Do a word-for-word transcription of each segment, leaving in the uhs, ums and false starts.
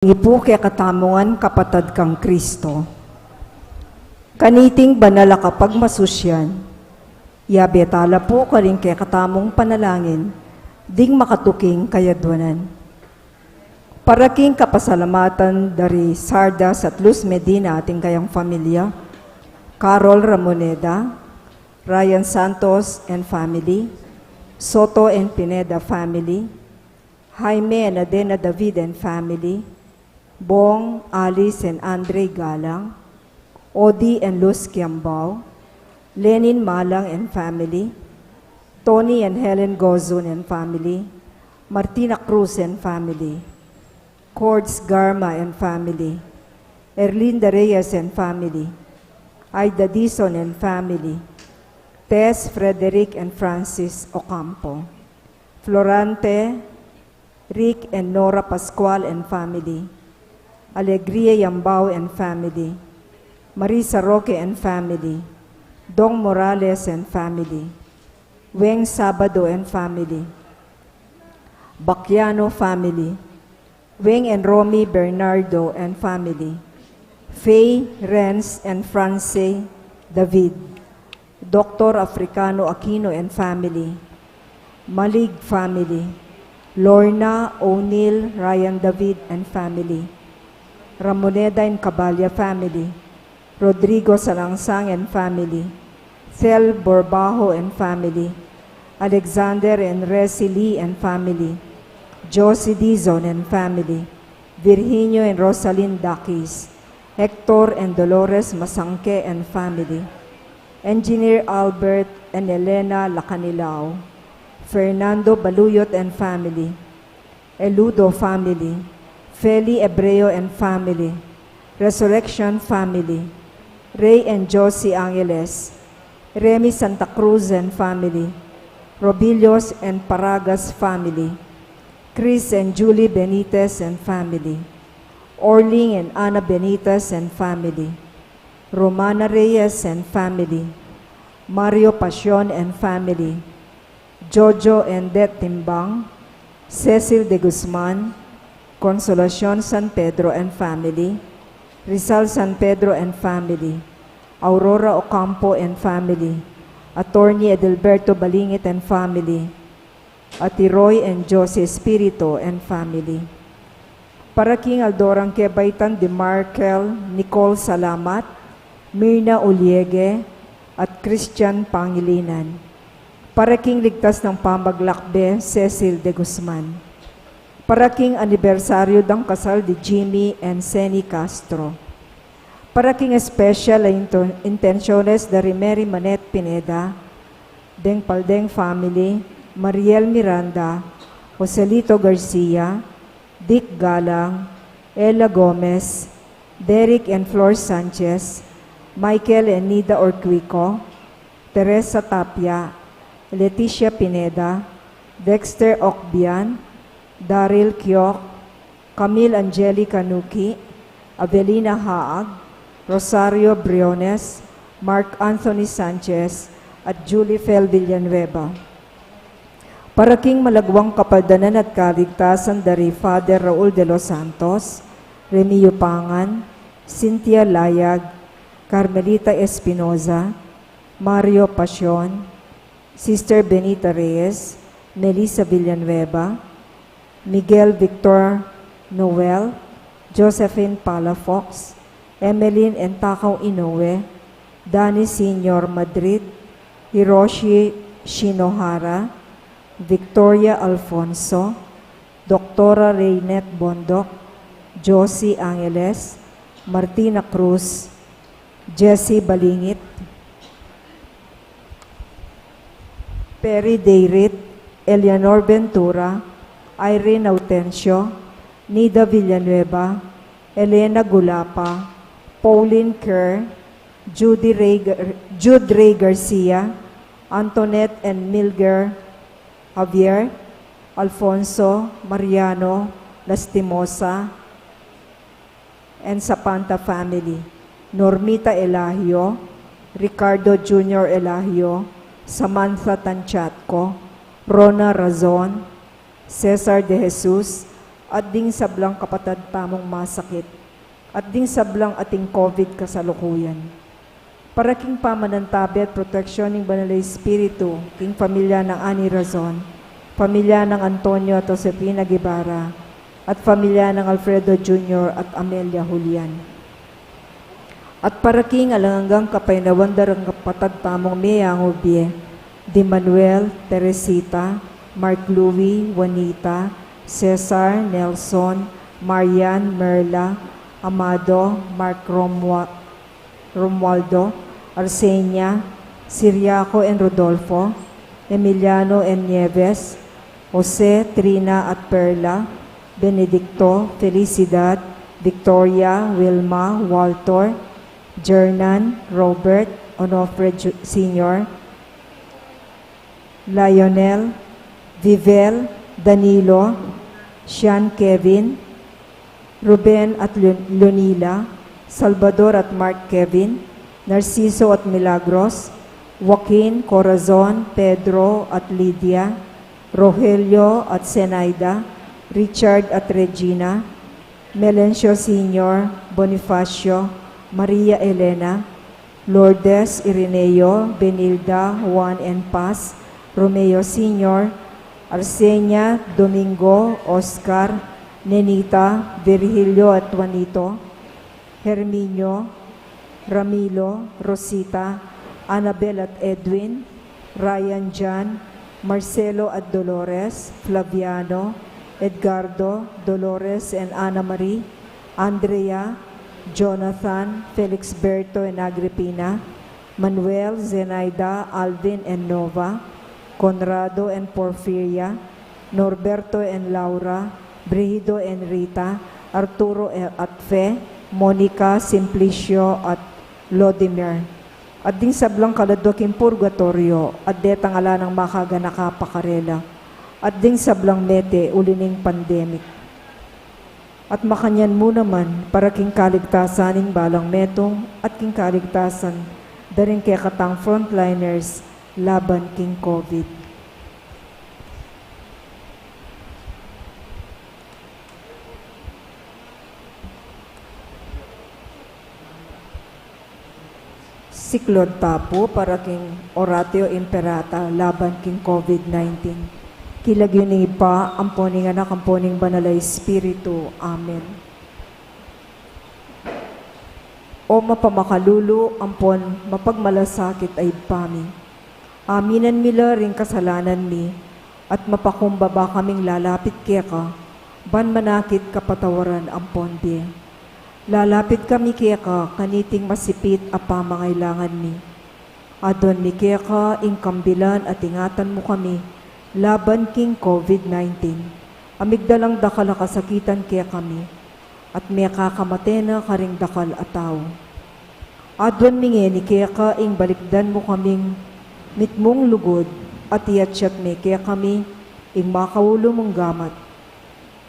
Ipu kekatamu ngan kapatad kang Kristo. Kaniting banal a kapagmasusyan, yabe tala pu karing kekatamung panalangin, ding makatuking kayadwanan. Para king kapasalamatan dari Sardas at Luz Medina at ing kayang familia, Carol Ramoneda, Ryan Santos and family, Soto and Pineda family, Jaime and Adena David and family, Bong, Alice and Andre Galang, Odi and Luz Kiambao, Lenin Malang and family, Tony and Helen Gozun and family, Martina Cruz and family, Cords Garma and family, Erlinda Reyes and family, Aida Dizon and family, Tess, Frederick and Francis Ocampo, Florante, Rick and Nora Pascual and family, Alegria Yambao and family, Marisa Roque and family, Dong Morales and family, Weng Sabado and family, Bacchiano family, Weng and Romy Bernardo and family, Faye, Renz and France David, Doctor Africano Aquino and family, Malig family, Lorna, O'Neill, Ryan David and family, Ramoneda and Caballa family, Rodrigo Salangsang and family, Thel Borbajo and family, Alexander and Resi Lee and family, Josie Dizon and family, Virginio and Rosalyn Dakis, Hector and Dolores Masangke and family, Engineer Albert and Elena Lacanilao, Fernando Baluyot and family, Eludo family, Feli Ebreo and family, Resurrection family, Ray and Josie Angeles, Remy Santa Cruz and family, Robillos and Paragas family, Chris and Julie Benitez and family, Orling and Ana Benitez and family, Romana Reyes and family, Mario Pasion and family, Jojo and Det Timbang, Cecil de Guzman, Consolacion San Pedro and family, Rizal San Pedro and family, Aurora Ocampo and family, Attorney Edelberto Balingit and family, Atiroy and Josie Espirito and family. Para king aldo rang kebaitan di Markel Nicole Salamat, Mirna Uliege, at Christian Pangilinan. Para king ligtas nang pamaglakbe, Cecil de Guzman. Para king anibersaryo dang kasal di Jimmy and Seni Castro. Para king espesyal a into-, intensiones dari Mary Manette Pineda, deng Paldeng family, Mariel Miranda, Joselito Garcia, Dick Galang, Ella Gomez, Derek and Flor Sanchez, Michael and Nida Orquico, Teresa Tapia, Leticia Pineda, Dexter Ocbian, Daryl Kiok, Camille Angelica Nuki, Avelina Haag, Rosario Briones, Mark Anthony Sanchez, at Julie Fel Villanueva. Para king malagwang kapaldanan at kaligtasan dari Father Raul de los Santos, Remio Pangan, Cynthia Layag, Carmelita Espinoza, Mario Pasion, Sister Benita Reyes, Melissa Villanueva, Miguel Victor Noel, Josephine Palafox, Emeline and Takao Inoue, Danny Senior Madrid, Hiroshi Shinohara, Victoria Alfonso, Doktora Reynette Bondoc, Josie Angeles, Martina Cruz, Jessie Balingit, Perry Dayrit, Eleanor Ventura, Irene Autencio, Nida Villanueva, Elena Gulapa, Pauline Kerr, Judy Ray Gar-, Jude Ray Garcia, Antoinette and Milger Javier, Alfonso, Mariano, Lastimosa, and Sapanta family, Normita Elahio, Ricardo Junior Elahio, Samantha Tanchatco, Rona Razon, Cesar de Jesus, at ding sablang kapatad tamung masakit, at ding sablang ating COVID kasalukuyan. Para king pamanantabe at proteksyon ning Banal a Espiritu, king pamilya nang Ani Razon, pamilya nang Antonio at Josefina Guevara, at pamilya nang Alfredo Junior at Amelia Julian. At para king alang anggang kapaynawan da rang kapatad tamung meyangu bie, di Manuel, Teresita, Mark Louis, Juanita, Cesar, Nelson, Marian, Merla, Amado, Mark Romua-, Romualdo, Arsenia, Siriaco and Rodolfo, Emiliano and Nieves, Jose, Trina at Perla, Benedicto, Felicidad, Victoria, Wilma, Walter, Jernan, Robert, Onofre Ju-, Senior, Lionel, Vivel, Danilo, Sean Kevin, Ruben at Leon-, Leonila, Salvador at Mark Kevin, Narciso at Milagros, Joaquin, Corazon, Pedro at Lydia, Rogelio at Zenaida, Richard at Regina, Melencio Senior, Bonifacio, Maria Elena, Lourdes, Irineo, Benilda, Juan and Paz, Romeo Senior, Arsenia, Domingo, Oscar, Nenita, Virgilio at Juanito, Herminio, Ramilo, Rosita, Annabel at Edwin, Ryan, Jan, Marcelo at Dolores, Flaviano, Edgardo, Dolores and Ana Marie, Andrea, Jonathan, Felixberto and Agripina, Manuel, Zenaida, Alvin and Nova, Conrado and Porfiria, Norberto and Laura, Brigido and Rita, Arturo at Fe, Monica, Simplicio at Lodimer. At ding sablang kaladwa king purgatoryo, at detang ala nang makaganaka pa karela, at ding sablang mete uli ning pandemic. At makanyan mu naman, para king kaligtasan ning balang metung, at king kaligtasan da ring kekatang frontliners laban king COVID. Siklaud ta pu para king Oratio Imperata laban king COVID nineteen. King lagyu ning Ibpa, ampo ning Anak, ampo ning Banal a Espiritu. Amen. O mapamakalulu, ampon mapagmalasakit a Ibpa mi, aminan mi la ring kasalanan mi, at mapakumbaba kaming lalapit keka, ban manakit kapatawaran ampon bie. Lalapit kami keka kaniting masipit a pamangailangan mi. Aduan mi keka ing kambilan at ingatan mu kami laban king COVID nineteen, a migdalang dakal a kasakitan kekami, at mekakamate na karing dakal a tau. Aduan mi ngeni keka ing balikdan mu kaming mitmung lugud, at iyatyat me kekami ing makaulu mung gamat.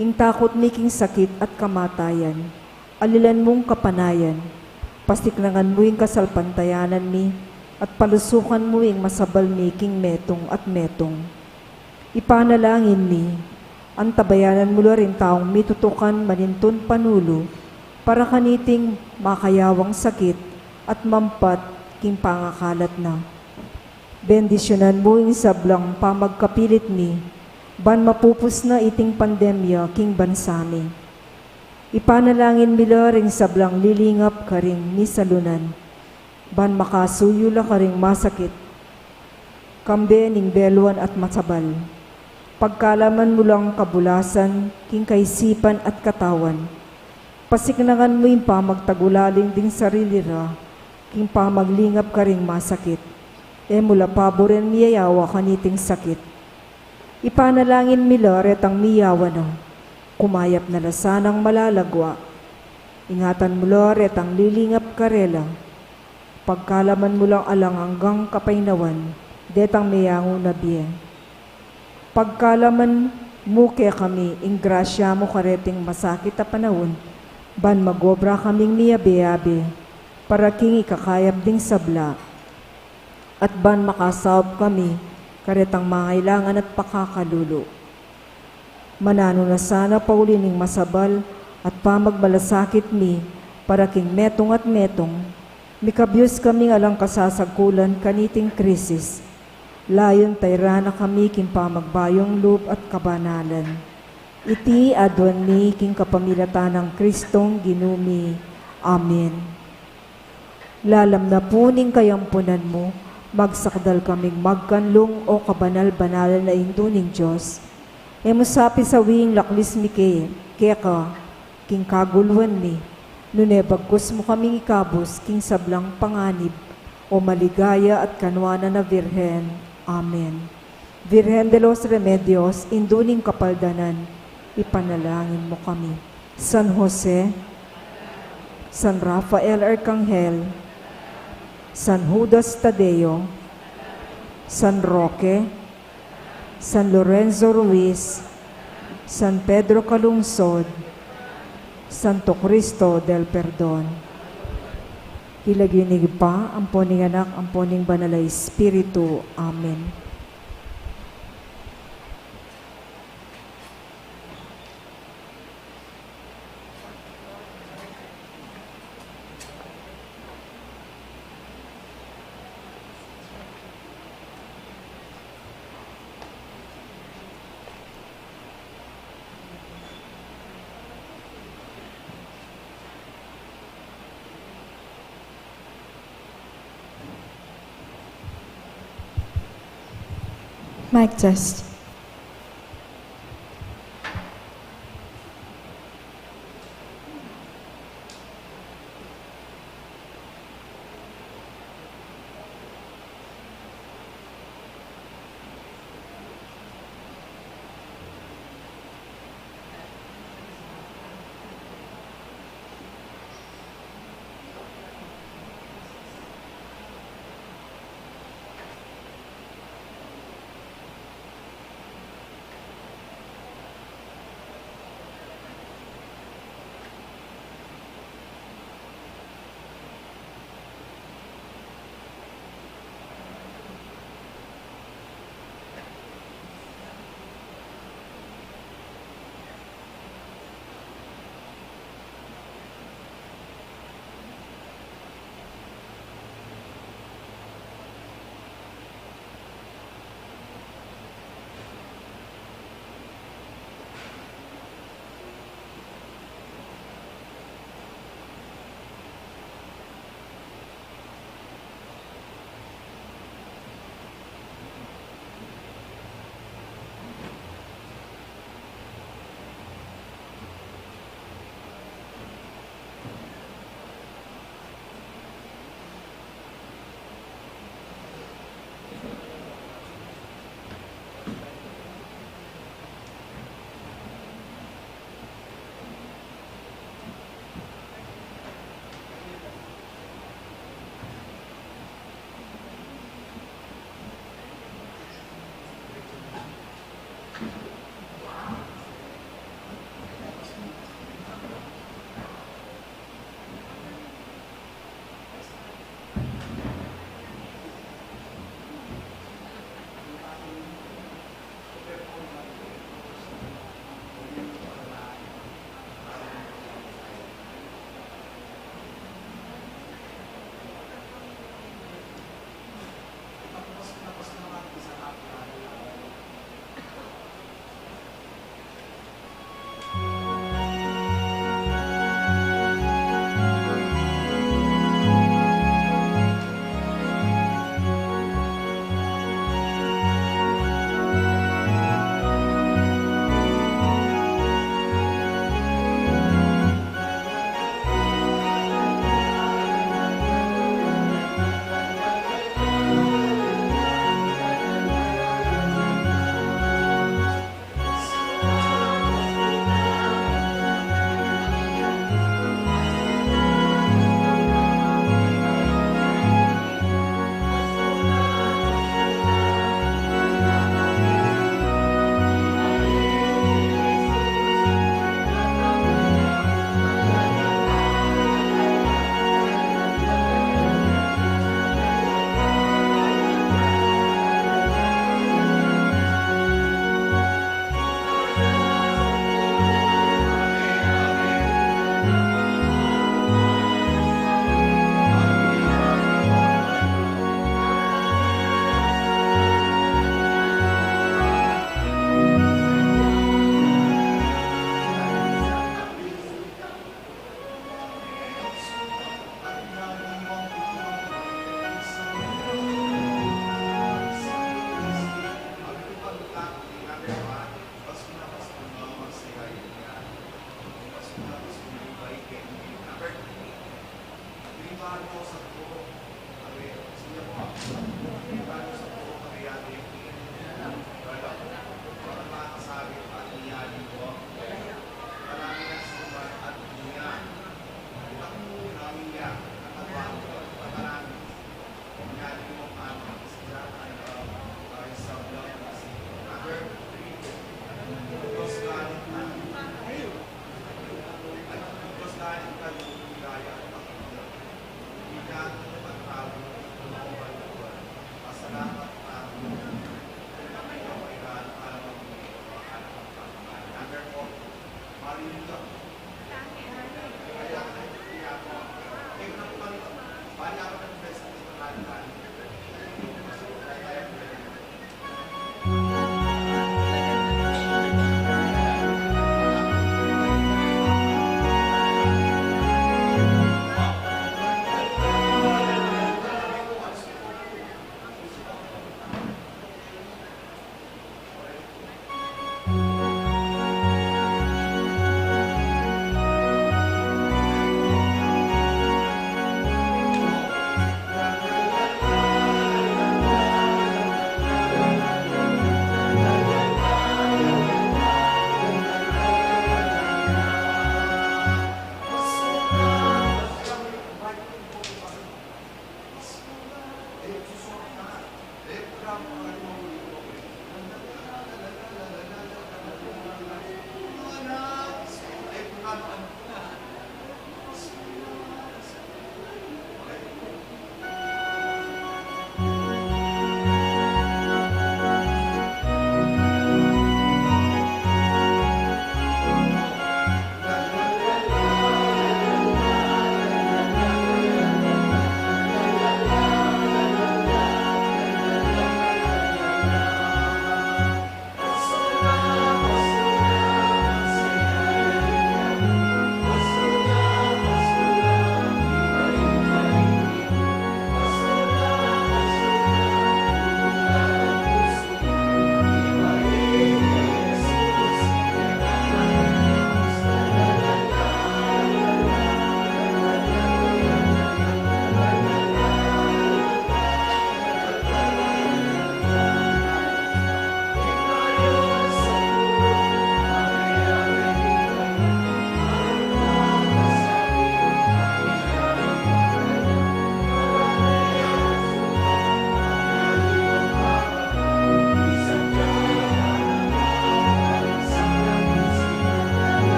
Ing takut mi king sakit at kamatayan, alilan mung kapanayan, pasiknangan mu ing kasalpantayanan mi, at palusukan mu ing masabal mi king metung at metung. Ipanalangin mi, antabayanan mu la ring taung mitutukan manintun panulu, para kaniting makayawang sakit at mampat king pangakalat na. Bendisyunan mu ing sablang pamagkapilit mi, ban mapupus na iting pandemya king bansa mi. Ipanalangin mi la ring sablang lilingap karing misalunan, ban makasuyu la karing masakit, kambe ning beluan at masabal. Pagkalaman mu lang kabulasan king kaisipan at katawan. Pasiknangan mu ing pamagtagulaling ding sarili ra, king pamaglingap karing masakit. E mu la paburen miyayawa kaniting sakit. Ipanalangin mi la retang miyawa na, kumayap na la sanang malalagua. Ingatan mu la retang lilingap karela. Pagkalaman mu lang alang anggang kapaynawan detang meyangu na bie. Pagkalaman mu kekami ing grasya mu kareting masakit a panaun, ban magobra kaming miyabe-yabe para king ikakayap ding sabla, at ban makasaup kami karetang mangailangan at pakakalulu. Mananu na sana pauli ning masabal at pamagmalasakit mi para king metung at metung, mikabyus kaming alang kasasagkulan kaniting krisis. Layun tayran na kami king pamagbayung lub at kabanalan. Iti aduan mi king kapamilatan nang Kristong Ginu mi. Amen. Lalam na pu ning kayampunan mu, magsakdal kaming magkanlung, o kabanal-banalan a Indu ning Dios. E mu sa pisawi ing laklis mi ke-, keka, king kaguluan mi, nune bagkus mu kaming ikabus king sablang panganib, o maligaya at kanuanan a Virgen. Amen. Virgen de los Remedios, Indu ning Kapaldanan, ipanalangin mu kami. San Jose, San Rafael Arcangel, San Judas Tadeo, San Roque, San Lorenzo Ruiz, San Pedro Calungsod, Santo Cristo del Perdon. King lagyu ning Ibpa, ampo ning Anak, ampo ning Banal a Espiritu. Amen. Mic test.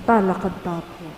Talakad ta pu.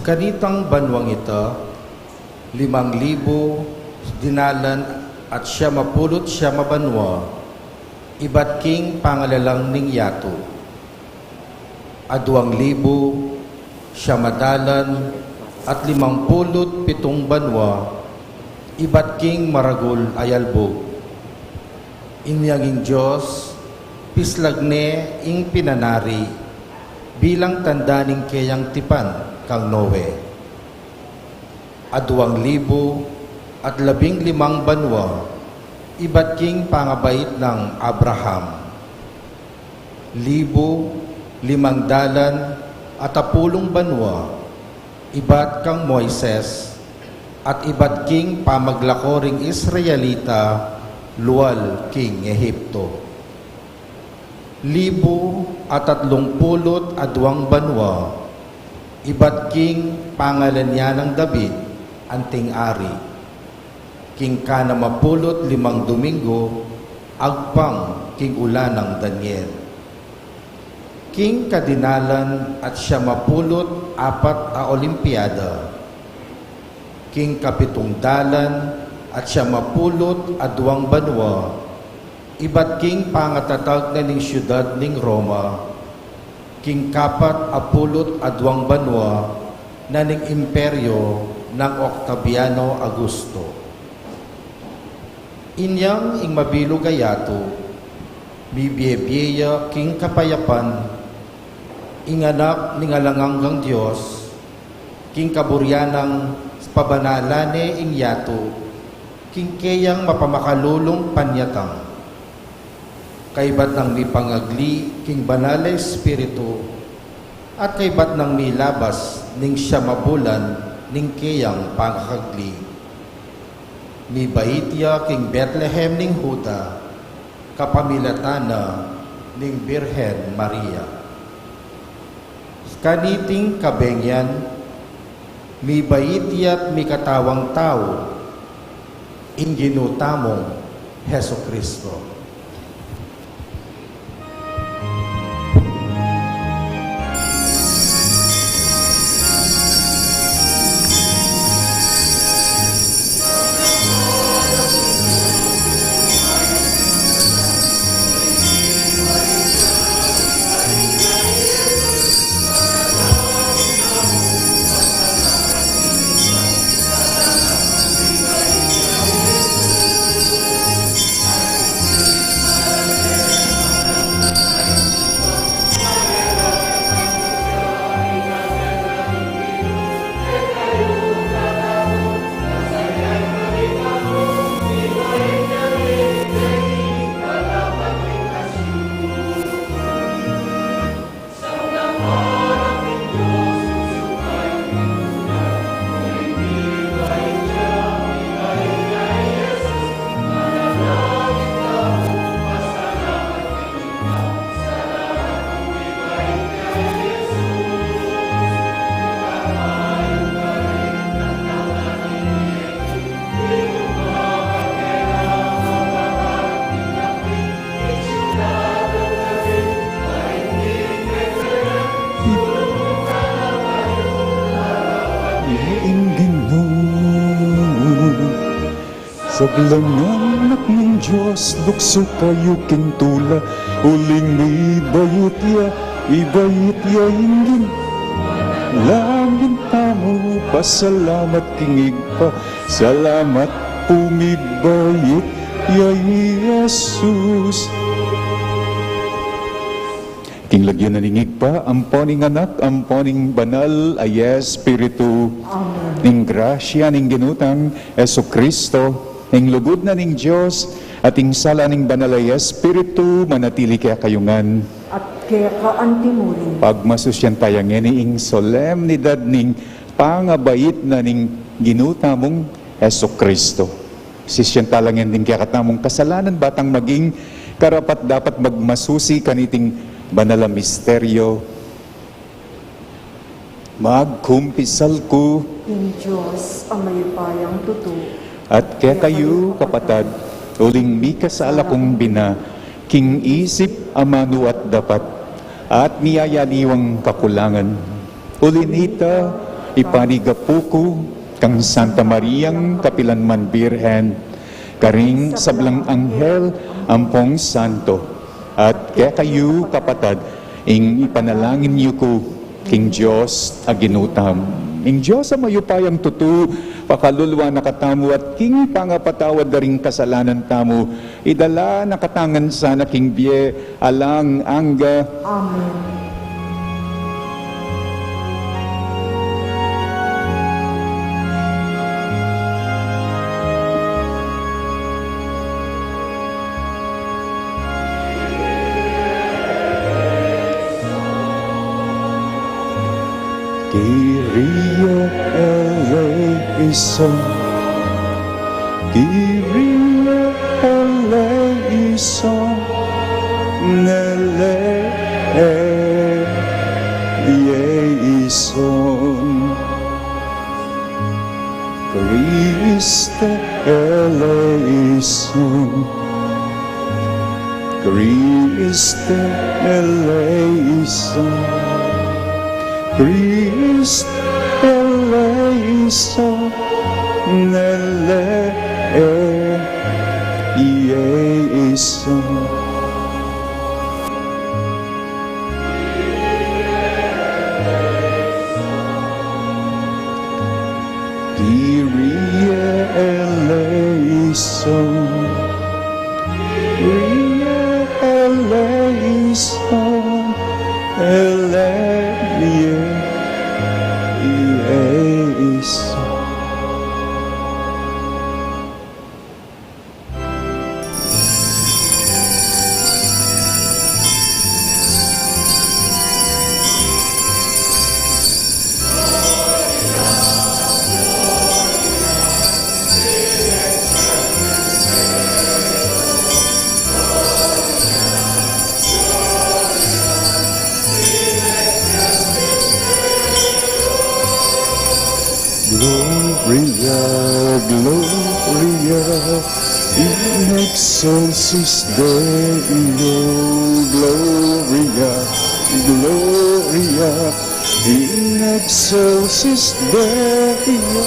Kanitang banuang ita, limang libu, dinalan at siyam a pulu't siyam a banua, ibat king pangalalang ning yatu. Aduang libu, siyam a dalan, at limang pulu't pitung banua, ibat king maragul a yalbug. Inyang ing Dios, pislag ne ing pinanari, bilang tanda ning keyang tipan kang Noe. Aduang libu at labing limang banua, ibat king pangabait nang Abraham. Libu, limang dalan at apulung banua, ibat kang Moises, at ibat king pamaglako ring Israelita, lual king Ehipto. Libu at atlung pulu't aduang banua, ibat king pangalan ya nang David, anting ari. King kanam a pulu't limang Domingo, agpang king ulan nang Daniel. King kadinalan at siyam a pulu't apat a Olimpiada. King kapitung dalan at siyam a pulu't aduang banua, ibat king pangatatag na ning siyudad ning Roma. King kapat a pulu't aduang banua na ning imperyo nang Octaviano Augusto. Inyang ing mabilug a yatu, mibie-bie ya king kapayapan, ing Anak ning alang anggang Dios, king kaburian nang pabanalan ne ing yatu, king keyang mapamakalulung panyatang. Kaybat nang mipangagli king Banal a Espiritu, at kaybat nang milabas ning siyam a bulan ning keyang pangakagli. Mibait ya king Betlehem ning Juda, kapamilatan na ning Birhen Maria. Kaniting kabengyan, mibait ya't mikatawang tau, ing Ginu tamung Jesucristo. Ing Ginu. Sablang anak ning Dios, luksu kayu king tula, uling mibait ya, mibait ya ing Ginu. Lamin tamu pasalamat king Ibpa, salamat pu mibait ya i Jesus. King lagyu na ning Ibpa, ampo ning Anak, ampo ning Banal a Espiritu. Amen. Ing grasya ning Ginu tang Jesucristo, ing lugud na ning Dios, at ing sala ning Banal a Espiritu, manatili kekayu ngan. At keka antimurin. Pagmasusyan taya ngeni ing solemnidad ning pangabait na ning Ginu tamung Jesucristo. Sisian tala ngening kekatamung kasalanan, ba tang maging karapat-dapat magmasusi kaniting banal a misteryo. Magkumpisal ku king Dios a mayupayang tutu, at kekayu, kapatad, uling mikasala kung bina, king isip, amanu at dapat, at miyayaliwang kakulangan. Uli nita, ipanigapu ku kang Santa Mariang kapilanman Birhen, karing sablang anghel ampong santo, at kekayu, kapatad, ing ipanalangin yu ku king Dios a Ginu tamu. Ing Dios a mayupayang tutu, pakalulu na katamu at king pangapatawad da ring kasalanan tamu, idala na katamu ngan sana king bie alang angga. Amen. Kyrie eleison. Kyrie eleison. Eleison. Christe eleison. Christe eleison. Christe eleison. Eleison. Kyrie eleison. Kyrie eleison. Eleison. Gloria, Gloria in excelsis Deo. Gloria, Gloria in excelsis Deo.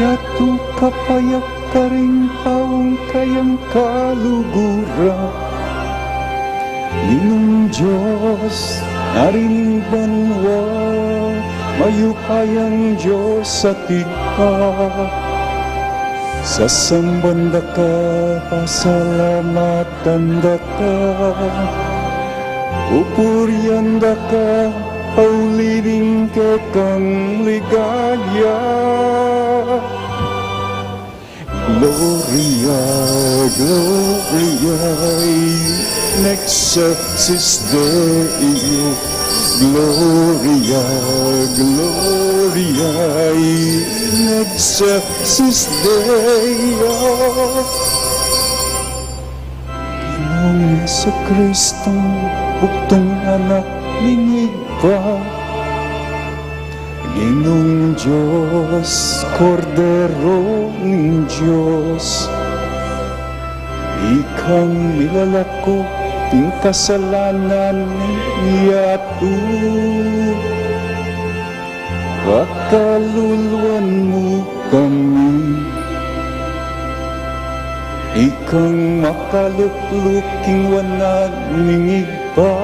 Yatu kapayapan ring taung kayang kaluguran. Ginung Dios, Ari ning banua, mayupayang Dios, atin ka. Sasamban da ka, pasalamatan da ka, pupurian da ka, pauli ning kekang ligaya. Gloria, Gloria in excelsis Deo. Gloria, Gloria in excelsis Deo. Ginung Jesucristo, bugtung Anak ning Ibpa, Ginung Dios, Kordero ning Dios, ikang milalako king kasalanan ning yatu. Pakaluluan mu kami. Ikang makalukluk king wanan ning Ibpa,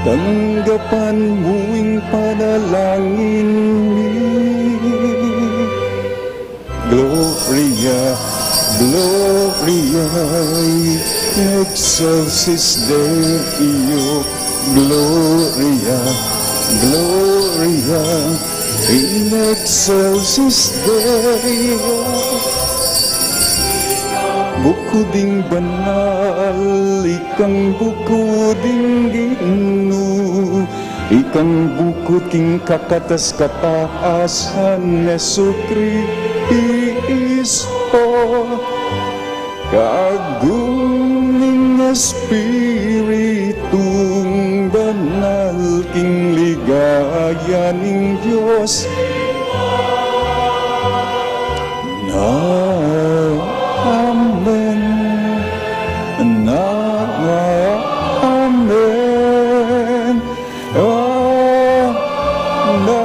tanggapan mu ing panalangin mi. Gloria, Gloria in excelsis Deo. Gloria, Gloria in excelsis Deo. Bukud ing banal, ikang bukud ing Ginu, ikang bukud king kakatas-katasan, Jesucristo. Kaagung ning Espiritung Banal king ligaya ning Dios. Na, amen. Na, amen. Ah, na,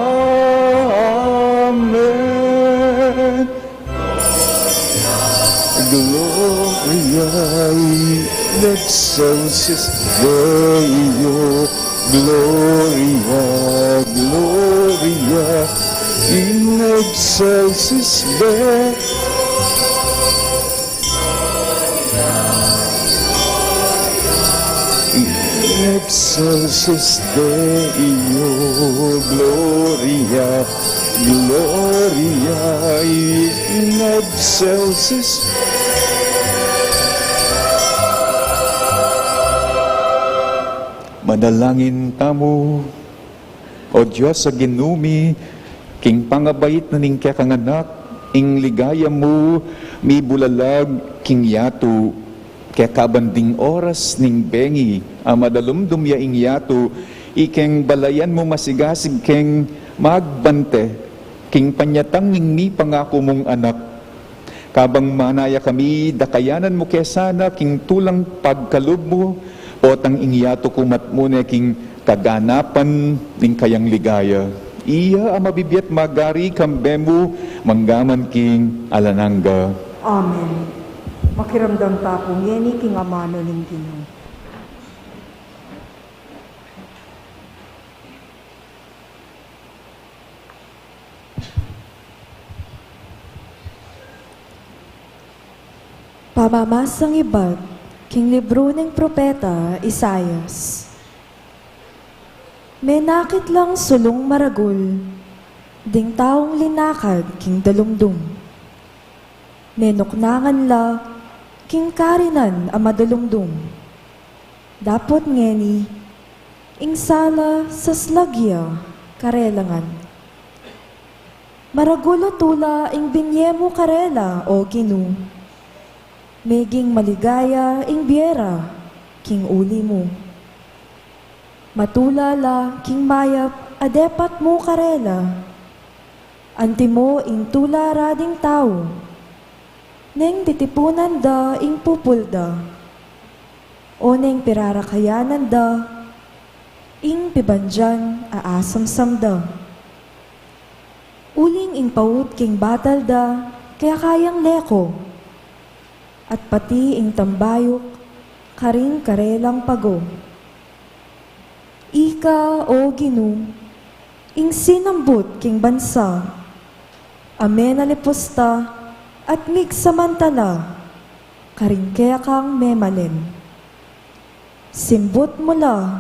amen. Gloria in excelsis Excelsis Deo, Gloria, Gloria in excelsis Deo. In excelsis Deo, Gloria, Gloria in excelsis. Manalangin tamu. O Dios a Ginu mi, king pangabait na ning kekang Anak, ing ligaya mu mibulalag king yatu. Kekaban ding oras ning bengi a madalumdum ya ing yatu, ikeng balayan mu masigasig keng magbante king panyatang ning mipangaku mung Anak. Kabang manaya kami, dakayanan mu ke sana king tulang pagkalub mu, potang ing yatu kumat mu ne king kaganapan ning kayang ligaya. Iya a mabibie at magari kambe mu, mangga man king alang angga. Amen. Makiramdam ta pu ngeni king amanu ning Ginu. Pamamasang ibat king libru ning propeta Isaias. Menakit lang sulung maragul ding taung linakad king dalumdum. Menuknangan la king karinan a madalumdum. Dapot ngeni, ing sala saslag ya karela ngan. Maragul a tula ing binie mu karela, O Ginu. Meging maligaya ing bie ra king uli mu. Matula la king mayap a depat mu karela. Antimo ing tula ra ding tau neng titipunan da ing pupul da, o neng pirarakayanan da ing pibandian a asamsam da. Uling ing paut king batal da kaya kayang leko, at pati ing tambayuk karing karelang pago. Ika, O Ginu, ing sinambut king bansa, a menalipus ta at migsamantala karing kekang memalen. Simbut mu la,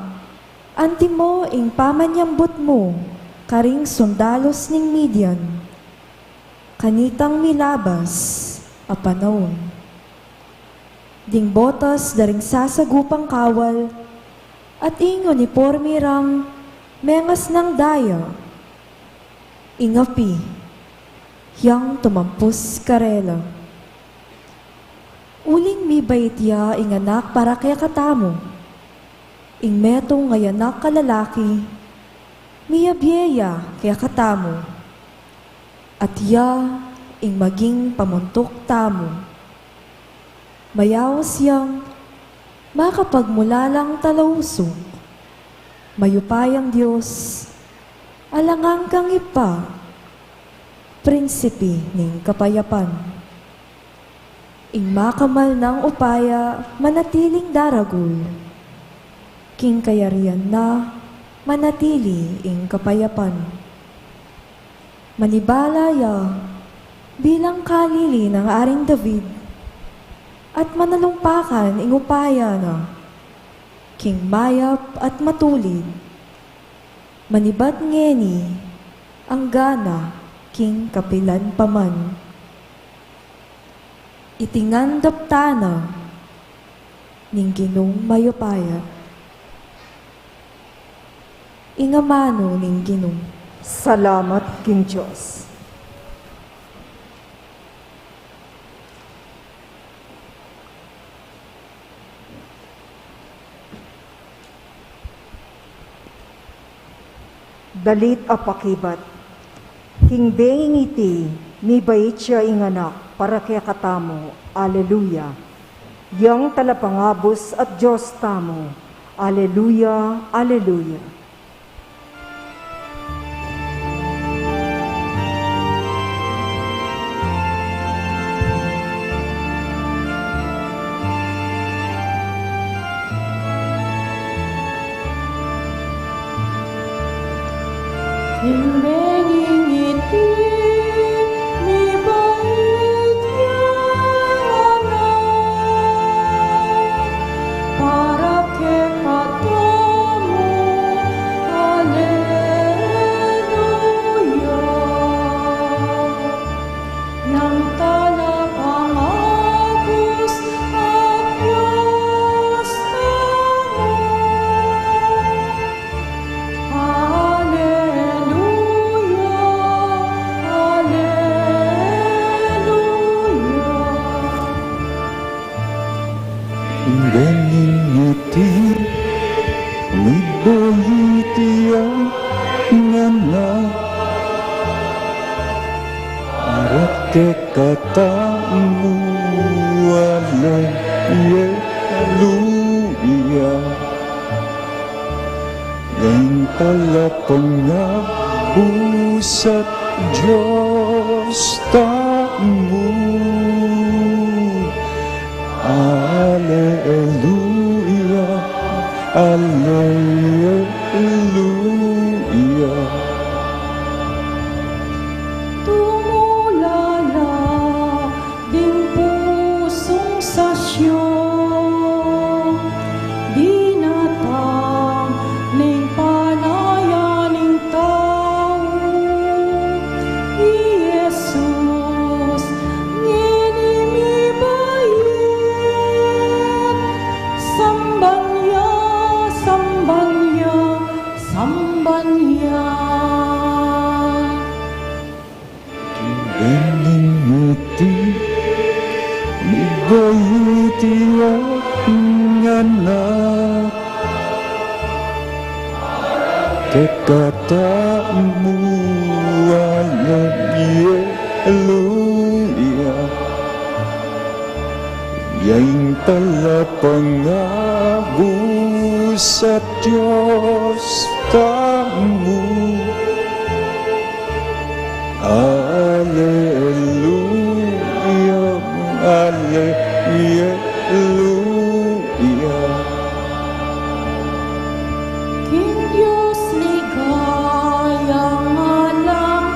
antimo ing pamanyambut mu karing sundalus ning Midian, kanitang milabas a panaun. Ding botas da ring sasagupang kawal, at ing uniporme rang mengasnang daya. Ing api yang tumampus karela. Uling mibait ya ing anak para kekatamu. Ing metung a anak a lalaki, miyabie ya kekatamu. At iya ing maging pamuntuk tamu. Mayaus yang makapagmulalang talausuk, mayupayang Dios, alang anggang Ibpa, Prinsipe ning kapayapan. Ing makamal nang upaya manatiling daragul, king kayarian na manatili ing kapayapan. Manibala ya bilang kalili nang Aring David, at manalumpakan ing upaya na king mayap at matulid. Manibat ngeni, anggana king kapilan pa man. Iti ngan daptan na ning Ginung mayupaya. Ing amanu ning Ginu. Salamat king Dios. Dalit a pakibat. King benging iti, mibait ya ing anak para kekatamu. Aleluya. Yang talapangabus at Dios tamu. Aleluya, aleluya. Mibait yang anak, para kekatamu, aleluya. Yang talapangabus at Dios tamu. Aleluya, aleluya. Ing ganyan iti, mibait yang anak, para kekatamu, aleluya. Yang talapangabus at Dios tamu. Aleluya, aleluya. Tumulala ding pusung sa Sion, dinatang ning panayan ning tau. I Jesus ngeni mibait, samban ya, samban ya, samban ya. Ing ganyan iti, mibait yang anak, kekatamu, aleluya. Yang talapangabus at Dios tamu. Aleluya, aleluya. King Dios ligaya, alang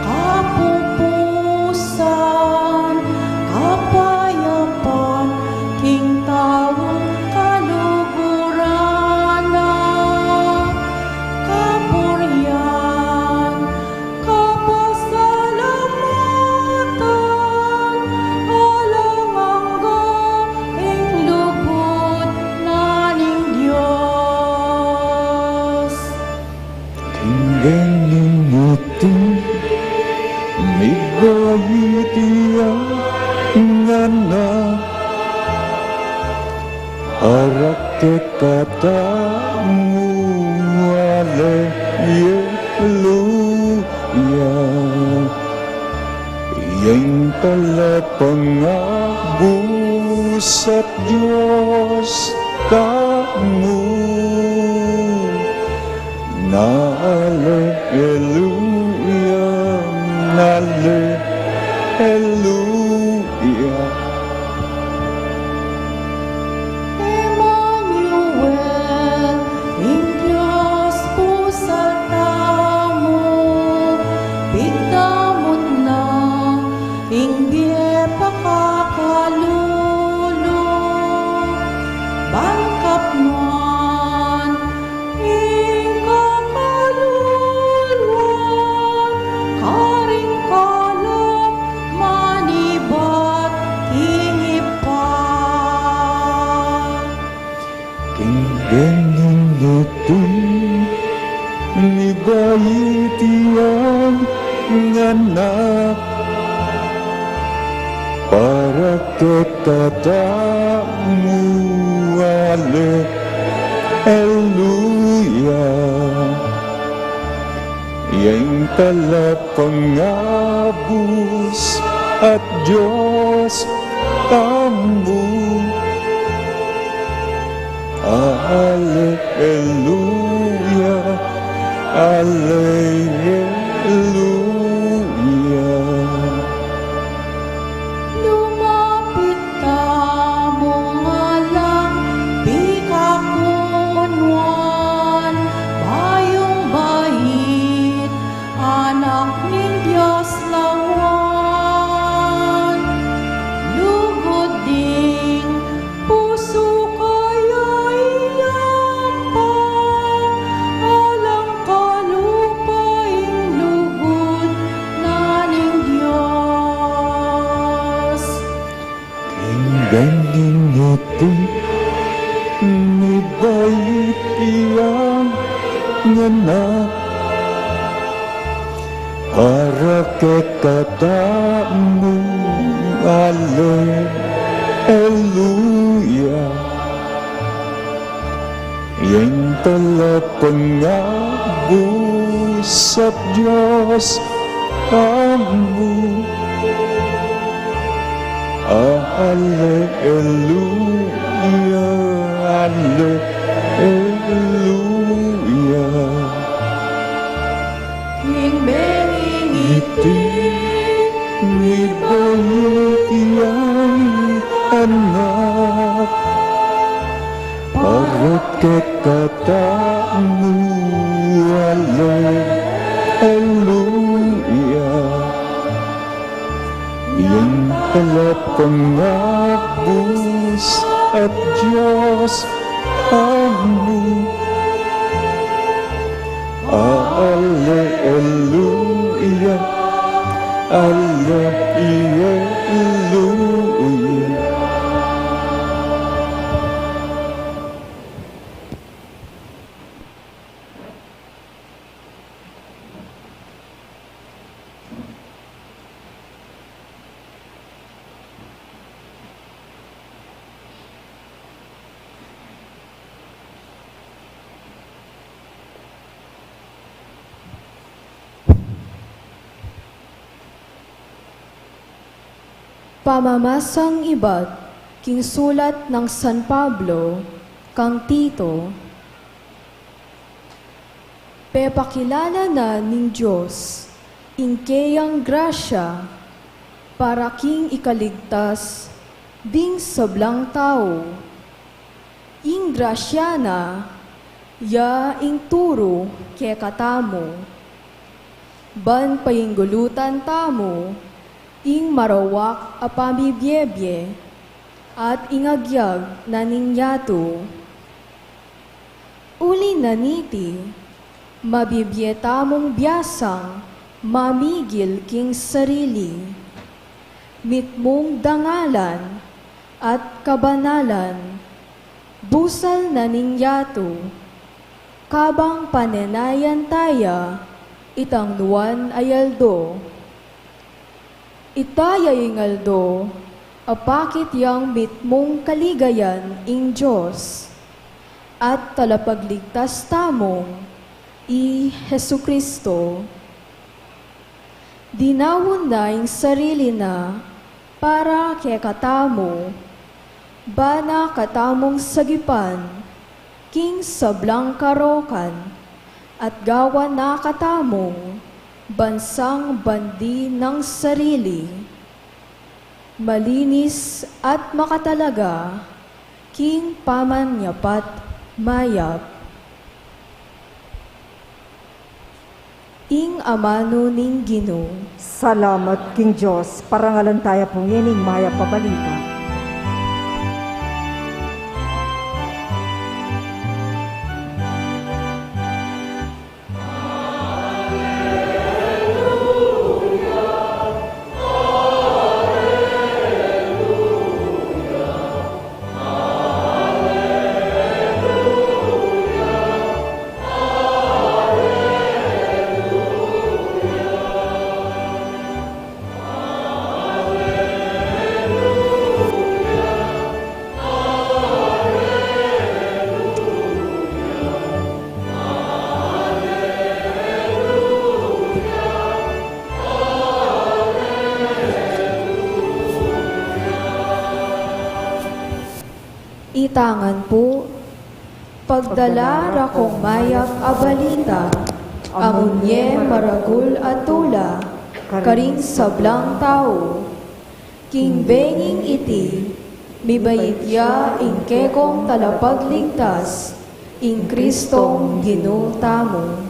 kapupusan, kapayapan, king taung kaluguran na, kapurian, kapasalamatan, alang angga ing lugud na ning Dios. King ganyan iti, mibait yang anak, para kekatamu, aleluya. Yang talapangabus at Dios tamu. Na aleluya, na aleluya. Emmanuel, ing Dios pusal tamu, pigdamut na ing bie pakakalulu, ban kapnuan ing kakaluluan, karing kalam manibat king Ibpa. King ganyan iti, mibait yang anak, para kekatamu, aleluya. Yang talapangabus at Dios tamu. Aleluya, aleluya. Lumapit tamung alang pikakunuan, bayung bait, anak Ning Dios lawan, lugud ding pusu kaya iyampa, alang kalupa ing lugud na ning Dios. King benging iti, mibait yang anak, para kekatamu, aleluya. Yang talapangabus at Dios amu, aleluya, aleluya. King benging iti, mibait yang anak, para kekatamu, aleluya. Yang talapangabus at Dios amu, aleluya, aleluya. Pamamasang ibat king sulat nang San Pablo kang Tito. Pepakilala na ning Dios ing keyang grasya para king ikaligtas ding sablang tau. Ing grasya na, ya ing turu kekatamu, ban painggulutan tamu ing marawak a pamibiebie at ing agyag na ning yatu. Uli na niti, mabibie tamung biasang mamigil king sarili. Mitmung dangalan at kabanalan, busal na ning yatu, kabang panenayan taya itang nuan a aldo. Ita ya ing aldo a pakit yang mitmung kaligayan ing Dios at Talapagligtas tamung i Jesucristo. Dinaun na ing sarili na para kekatamu, ba na katamung sagipan king sablang karokan, at gawan na katamung bansang bandi nang sarili, malinis at makatalaga king pamanyapat mayap. Ing amanu ning Ginu. Salamat king Dios. Parangalan taya pu ngening mayap a balita. Ita ngan pu, pagdala ra kung mayap a balita, amun ye maragul a tula karing sablang tau. King benging iti, mibait ya ing kekong Talapagligtas, ing Kristong Ginu tamu.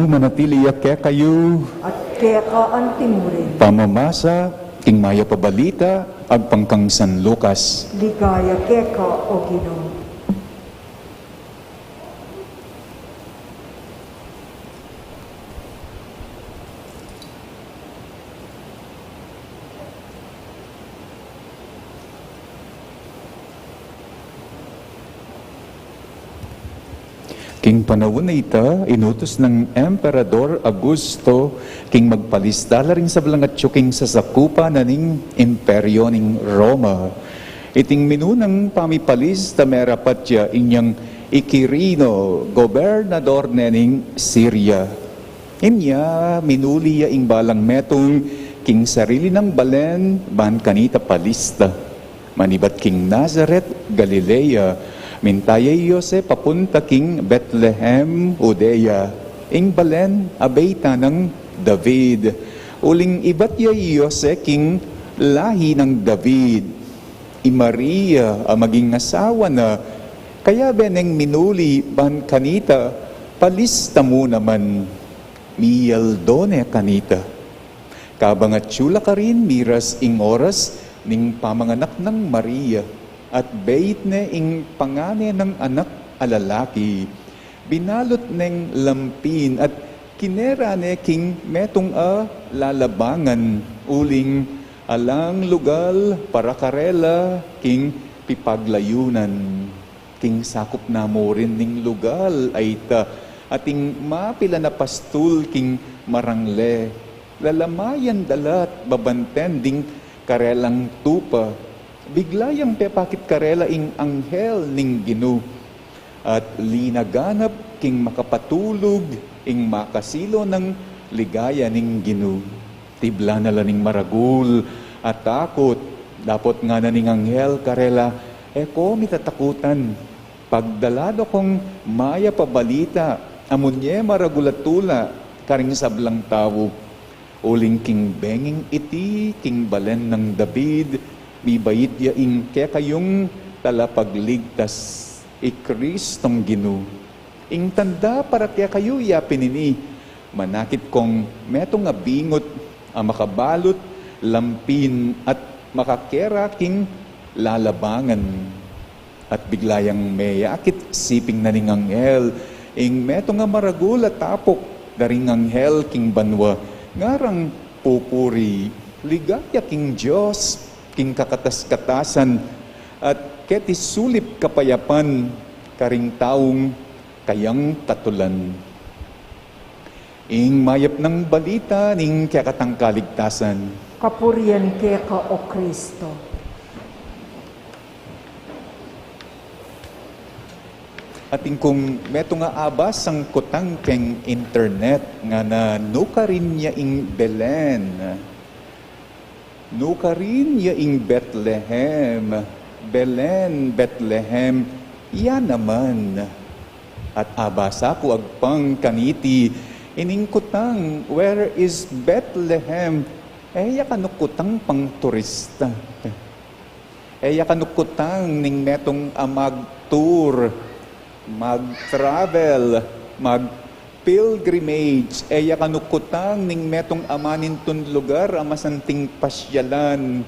Manatili ya kekayu. At keka antimurin. Pamamasa king Mayap a Balita agpang kang San Lucas. Ligaya keka, o Ginu. King panaun a ita, inutus nang Emperador Augusto king magpalista la ring sablang atyu king sasakupan na ning Imperyo ning Roma. Iting minunang pamipalista merapat ya inyang i Quirino, gobernador ne ning Siria. Inya minuli ya ing balang metung king sarili nang balen ban kanita palista. Manibat king Nazaret, Galilea, minta ya i Jose papunta king Betlehem, Judea, ing balen a beytan nang David. Uling ibat ya i Jose king lahi nang David. I Maria a maging asawa na, kayabe neng minuli ban kanita palista mu naman. Miyaldo ne kanita. Kabang atyu la karin miras ing oras ning pamanganak nang Maria, at beit ne ing pangane nang anak a lalaki. Binalut neng lampin at kinera ne king metung a lalabangan, uling alang lugal para karela king pipaglayunan. King sakup na mu rin ning lugal a ita, ating mapilan a pastul king marangle. Lalamayan da la at babanten ding karelang tupa. Bigla yang pepakit karela ing anghel ning Ginu. At linaganap king makapatulug ing makasilo nang ligaya ning Ginu. Tibla na la ning maragul a takut, dapot ngana ning anghel karela, "E ko mitatakutan. Pagdala da kong mayap a balita a munye maragul a tula karing sablang tau. Uling king benging iti, king balen nang David, mibait ya ing kekayung talapagligtas, i Kristong Ginu. Ing tanda para kekayu ya pin ini, manakit kong metung a bingut a makabalut lampin at makakera king lalabangan." At bigla yang meyakit siping na ning anghel ing metung a maragul a tapuk da ring anghel king banua, ngarang pupuri, "Ligaya king Dios king kakatas-katasan, at keti sulip kapayapan karing taung kayang katulan." Ing mayap nang balita ning kekatang kaligtasan. Kapurian keka, O Kristo. Atin kung metung a abasang kutang keng internet, ngana, "Nukarin ya ing Belen? Nukarin ya ing Betlehem? Belen, Betlehem, ya naman." At abasa ku agpang kaniti ining kutang, "Where is Bethlehem?" E ya kanu kutang pang turista. E ya kanu kutang ning metung a mag-tour, mag-travel, mag-pilgrimage. E ya kanu kutang ning metung a manintun lugar a masanting pasyalan.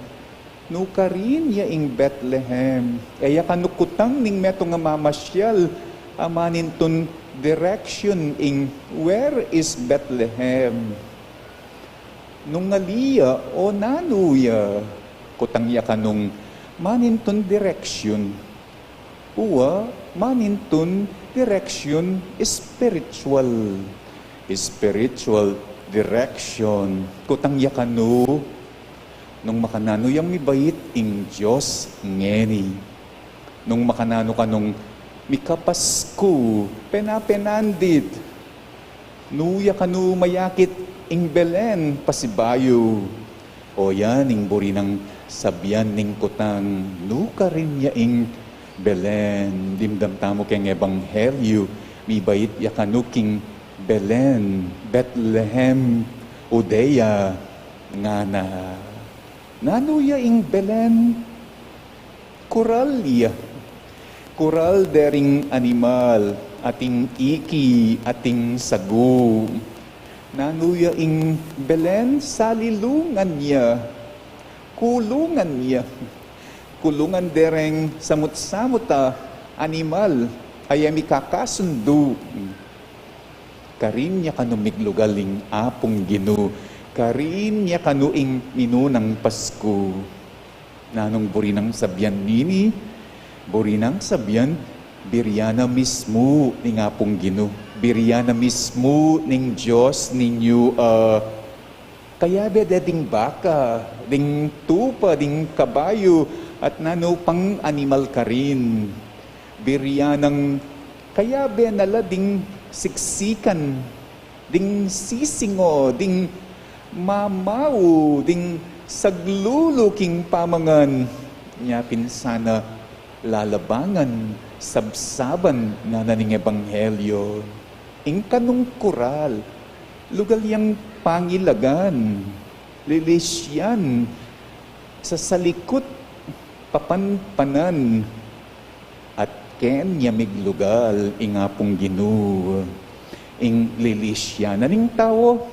Nukarin ya ing Bethlehem? E ya kanu kutang ning metung a mamasyal a manintun direction ing "Where is Bethlehem?" Nung ali ya o nanu ya, kutang ya kanung manintun direction. Uwa, manintun direction spiritual. Spiritual direction. Kutang ya kanu, nung makananu yang mibait ing Dios ngeni. Nung makananu kanung mikapasku, penapenandit. Nu ya kanu mayakit ing Belen pasibayu? O yan ing buri nang sabian ning kutang, "Nukarin ya ing Belen?" Dimdam tamu keng ebanghelyu, mibait ya kanu king Belen, Bethlehem, Judea, ngana. Nanu ya ing Belen? Kural ya. Kural dering animal. Ating iki, ating sagu. Nanu ya ing Belen? Salilungan ya, kulungan ya, kulungan dereng samut-samut a animal a e mikakasundu. Karin ya kanu miglugal ing Apung Ginu, karin ya kanu ing minunang Pasku. Nanung buri nang sabian nini? Buri nang sabian, buri na mismu ning Apung Ginu, buri na mismu ning Dios ninyu, ah, kayabe de ding baka, ding tupa, ding kabayu, at nanu pang animal karin. Buri nang kayabe na la ding siksikan, ding sisingo, ding mamau, ding saglulu king pamangan. Nya pin sana lalabangan, sabsaban, ngana ning ebanghelyo. Ing kanung kural, lugal yang pangilagan, lilisyan, sasalikut, papanpanan, at keni ya miglugal ing Apung Ginu. Ing lilisyan na ning tau,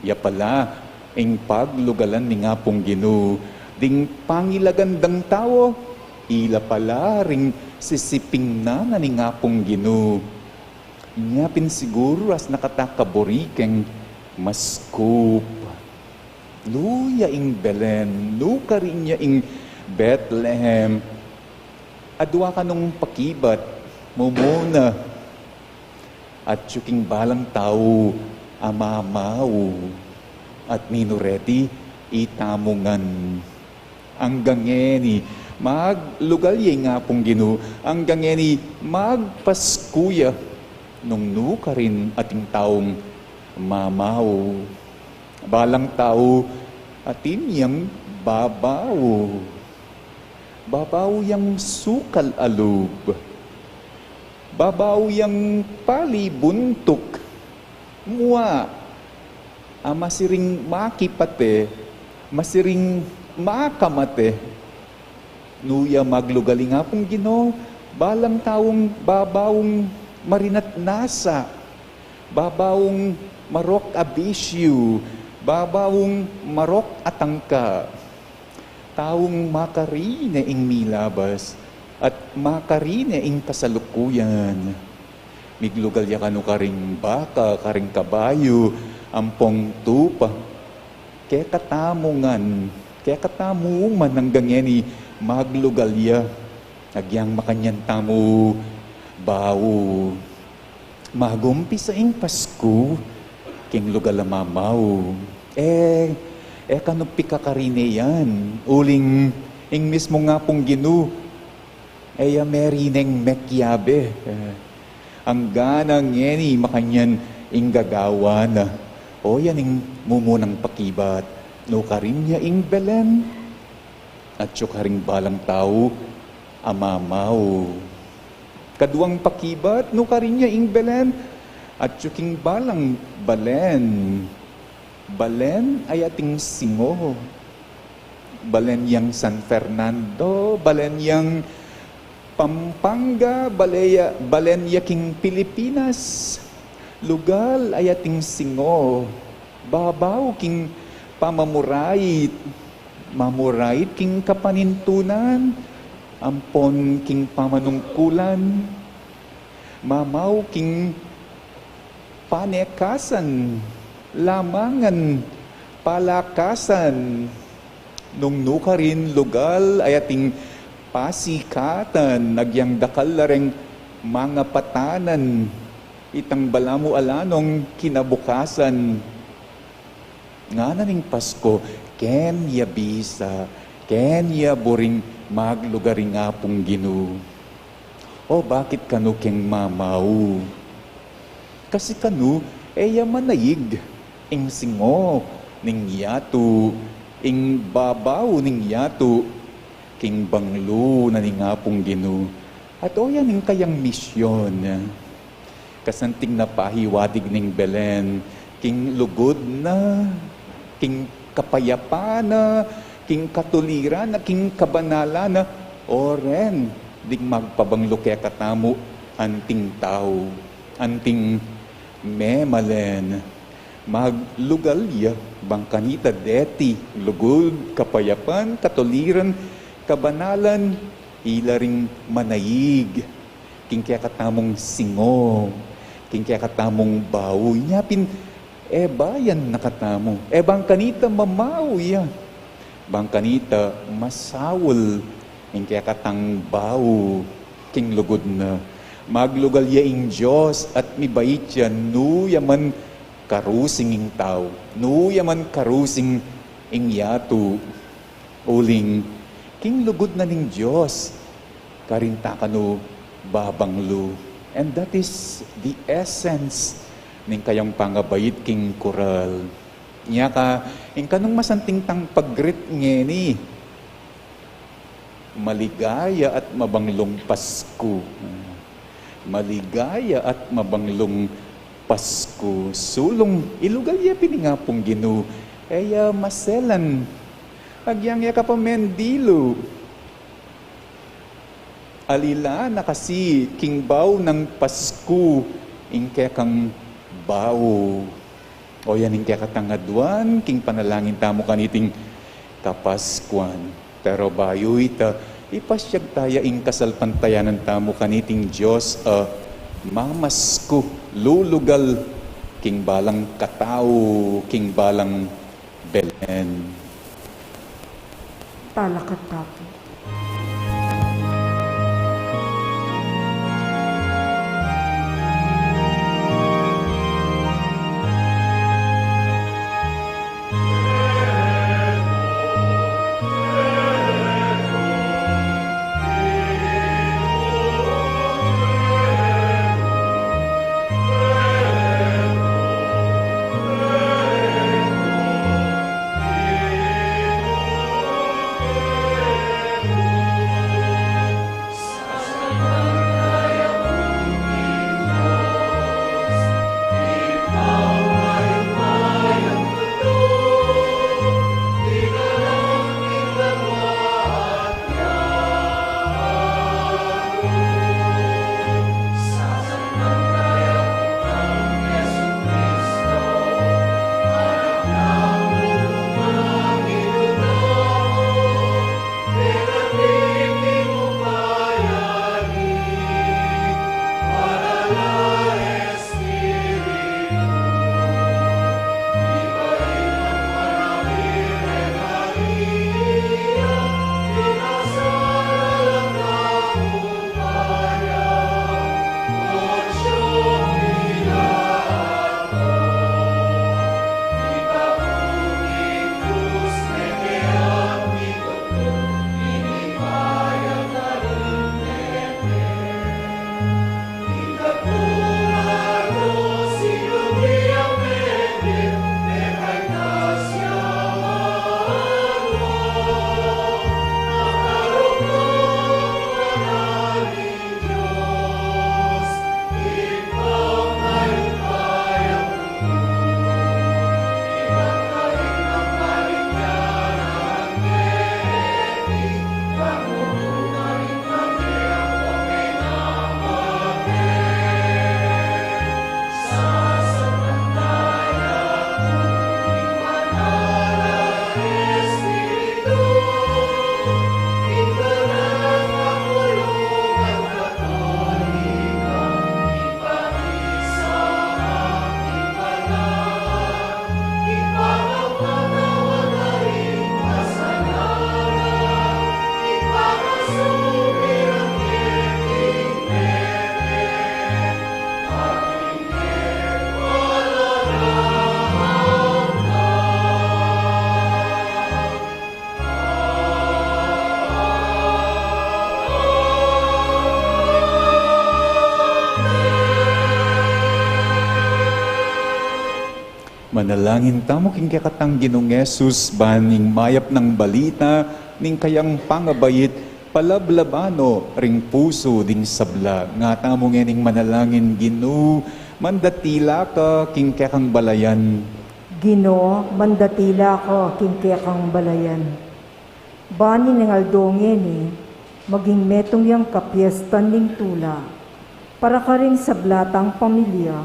ya pala ing paglugalan ning Apung Ginu. Ding pangilagan dang tau, ila pala ring sisipingnan na ning Apung Ginu. Nya pin siguru as nakata kaburi keng maskup. Nu ya ing Belen, nu karin ya ing Bethlehem? Adua kanung pakibat, mumuna, atyu king balang tau a mamau. At ninu reti? Itamu ngan. Anggang ngeni, maglugal ya ing Apung Ginu, anggang ngeni, magpasku ya, nung nu karin ating taung mamau. Balang tau, atin yang babau. Babau yang sukal a lub. Babau yang pali buntuk. Mua, a masiring makipate, masiring makamate. Nu ya maglugal ing Apung Ginu? Balang taung babaung marinat nasa, babaung marok a bisyu, babaung marok a tangka. Taung makarine ing milabas, at makarine ing kasalukuyan. Miglugal ya kanu karing baka, karing kabayu, ampong tupa. Kekatamu ngan, kekatamu man anggang ngeni maglugal ya. Agyang makanyan tamu bau. Magumpisa ing Pasku king lugal a mamau. E, e kanu pikakarine yan, uling ing mismung Apung Ginu, e ya merineng mekiabe. E, anggang ngeni makanyan ing gagawan na. O, yan ing mumunang pakibat. Nu karin ya ing Belen? Atyu karing balang tau a mamau. Kaduang pakibat, nu karin ya ing Belen? Atyu king balang balen. Balen a ating singo. Balen yang San Fernando, balen yang Pampanga, bale ya, balen ya king Pilipinas. Lugal a ating singo. Babau king pamamurait. Mamurait king kapanintunan, ampon king pamanungkulan. Mamau king panekasan, lamangan, palakasan. Nung nu karin lugal a ating pasikatan, agyang dakal la reng mangapatanan, itang balamu ala nung kinabukasan. Ngana ning Pasku, keni ya bisa, keni ya buring maglugal ing Apung Ginu. O, bakit kanu keng mamau? Kasi kanu, e ya manaig ing singo ning yatu, ing babau ning yatu, king banglu na ning Apung Ginu. At o yan ing kayang misyon. Kasanting na pahiwatig ning Belen, king lugud na, king kapayapan na, king katuliran na, king kabanalan na, o ren, ding magpabanglu kekatamu, Anting tau, anting memalen, maglugal ya bang kanita deti lugud, kapayapan, katuliran, kabanalan, ila ring manaig king kekatamung singo, king kekatamung bau. Inya pin, e bayan na katamu, e bang kanita mamau ya, bang kanita masaul ing kekatang bau king lugud na. Maglugal ya ing Dios at mibait ya nu ya man karusing ing tau, nu ya man karusing ing yatu. Uling king lugud na ning Dios, karin ta kanu babanglu. And that is the essence ning kayang pangabait king koral. Inya ka, ing kanung masanting tang pag-greet ngeni, maligaya at mabanglung Pasku. Maligaya at mabanglung Pasku. Sulung, ilugal ya pin ing Apung Ginu, e ya maselan. Agyang ya ka pa mendilu. Alila na kasi king bau nang Pasku ing kekang bau. O yan ing kekatang aduan king panalangin tamu kaniting Kapaskuan. Pero bayu ita, ipasyag taya ing kasalpantayanan tamu kaniting Dios a mamasku, lulugal king balang katau, king balang Belen. Talakad ta pu. Manalangin tamu king kekatang Ginung Jesus, ban ing mayap nang balita ning kayang pangabait, palablabanu ring pusu ding sabla. Nga tamu ngening manalangin, Ginu, mandatila ka king kekang balayan. Ginu, mandatila ka king kekang balayan. Bani ning aldo ngeni, maging metung yang kapiestan ning tula. Para karing sabla tang pamilya,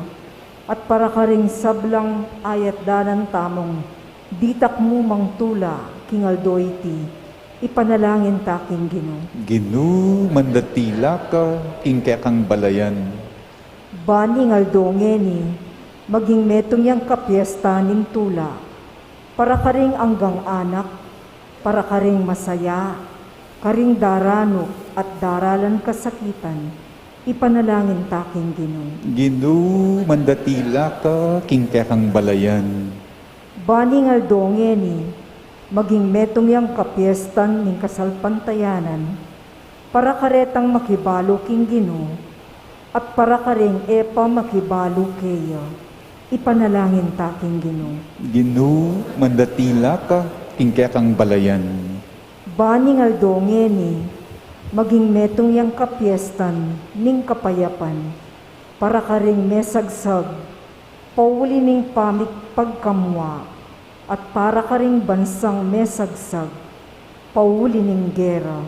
at para karing sablang ayatdanan tamung ditak mu mang tula king aldo iti, ipanalangin ta king Ginu. Ginu, mandatila ka king kekang balayan. Ban ing aldo ngeni, maging metung yang kapiesta ning tula, para karing anggang anak, para karing masaya, karing daranuk at daralan kasakitan, ipanalangin ta king Ginu. Ginu, mandatila ka king kekang balayan. Ban ing aldo ngeni, maging metung yang kapiestan ning kasalpantayanan, para karetang makibalu king Ginu, at para karing e pa makibalu keya, ipanalangin ta king Ginu. Ginu, mandatila ka king kekang balayan. Ban ing aldo ngeni, maging metung yang kapiestan ning kapayapan, para karing mesagsag, pauli ning pamikpagkamua, at para karing bansang mesagsag, pauli ning gera,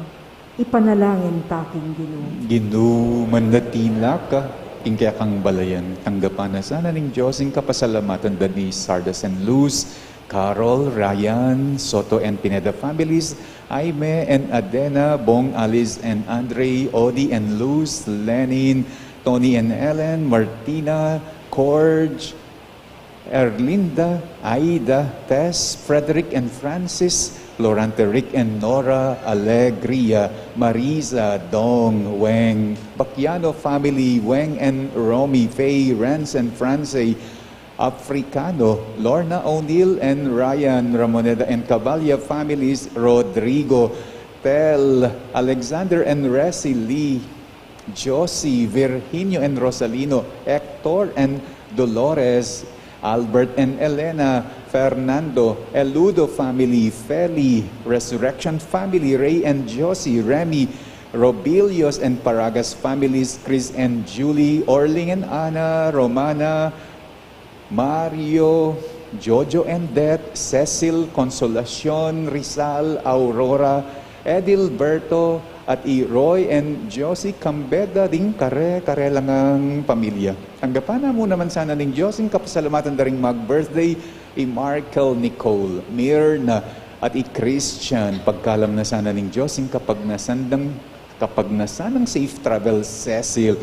ipanalangin ta king Ginu. Ginu, mandatila ka king kekang balayan. Tanggapan na sana ning Dios ing kapasalamatan da ni Sardas and Luz, Carol, Ryan, Soto and Pineda families, Aime and Adena, Bong, Alice and Andre, Odi and Luz, Lenin, Tony and Ellen, Martina, Corge, Erlinda, Aida, Tess, Frederick and Francis, Florante, Rick and Nora, Alegria, Marisa, Dong, Weng, Bakiano family, Weng and Romy, Faye, Renz and Francie, Africano, Lorna O'Neill and Ryan, Ramoneda and Cavalla families, Rodrigo, Tel, Alexander and Resi Lee, Josie, Virginio and Rosalino, Hector and Dolores, Albert and Elena, Fernando, Eludo family, Feli, Resurrection family, Ray and Josie, Remy, Robilios and Paragas families, Chris and Julie, Orling and Ana, Romana, Mario, Jojo and Det, Cecil, Consolacion, Rizal, Aurora, Edilberto, at i Roy and Josie Cambeda ding kare-kare la ngang pamilya. Tanggapan na mu naman sana ning Dios ing kapasalamatan da ring mag-birthday, i Markel Nicole, Mirna, at i Christian. Pagkalam na sana ning Dios ing kapagnasan dang kapagnasan nang safe travel, Cecil.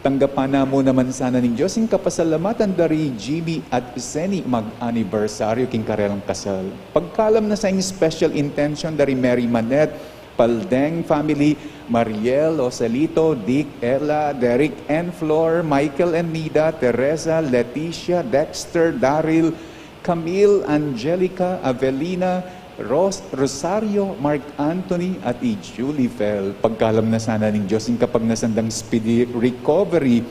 Tanggapan na mu naman sana ning Dios ing kapasalamatan da ri Jimmy at Zenny mag-anibersaryo king karelang kasal. Pagkalam na sa ing special intention da ri Mary Manette, Paldeng family, Mariel, Joselito, Dick, Ella, Derek and Flor, Michael and Nida, Teresa, Leticia, Dexter, Daryl, Camille, Angelica, Avelina, Ros-, Rosario, Mark Anthony, at i Julie Fel. Pagkalam na sana ning Dios ing kapagnasan dang speedy recovery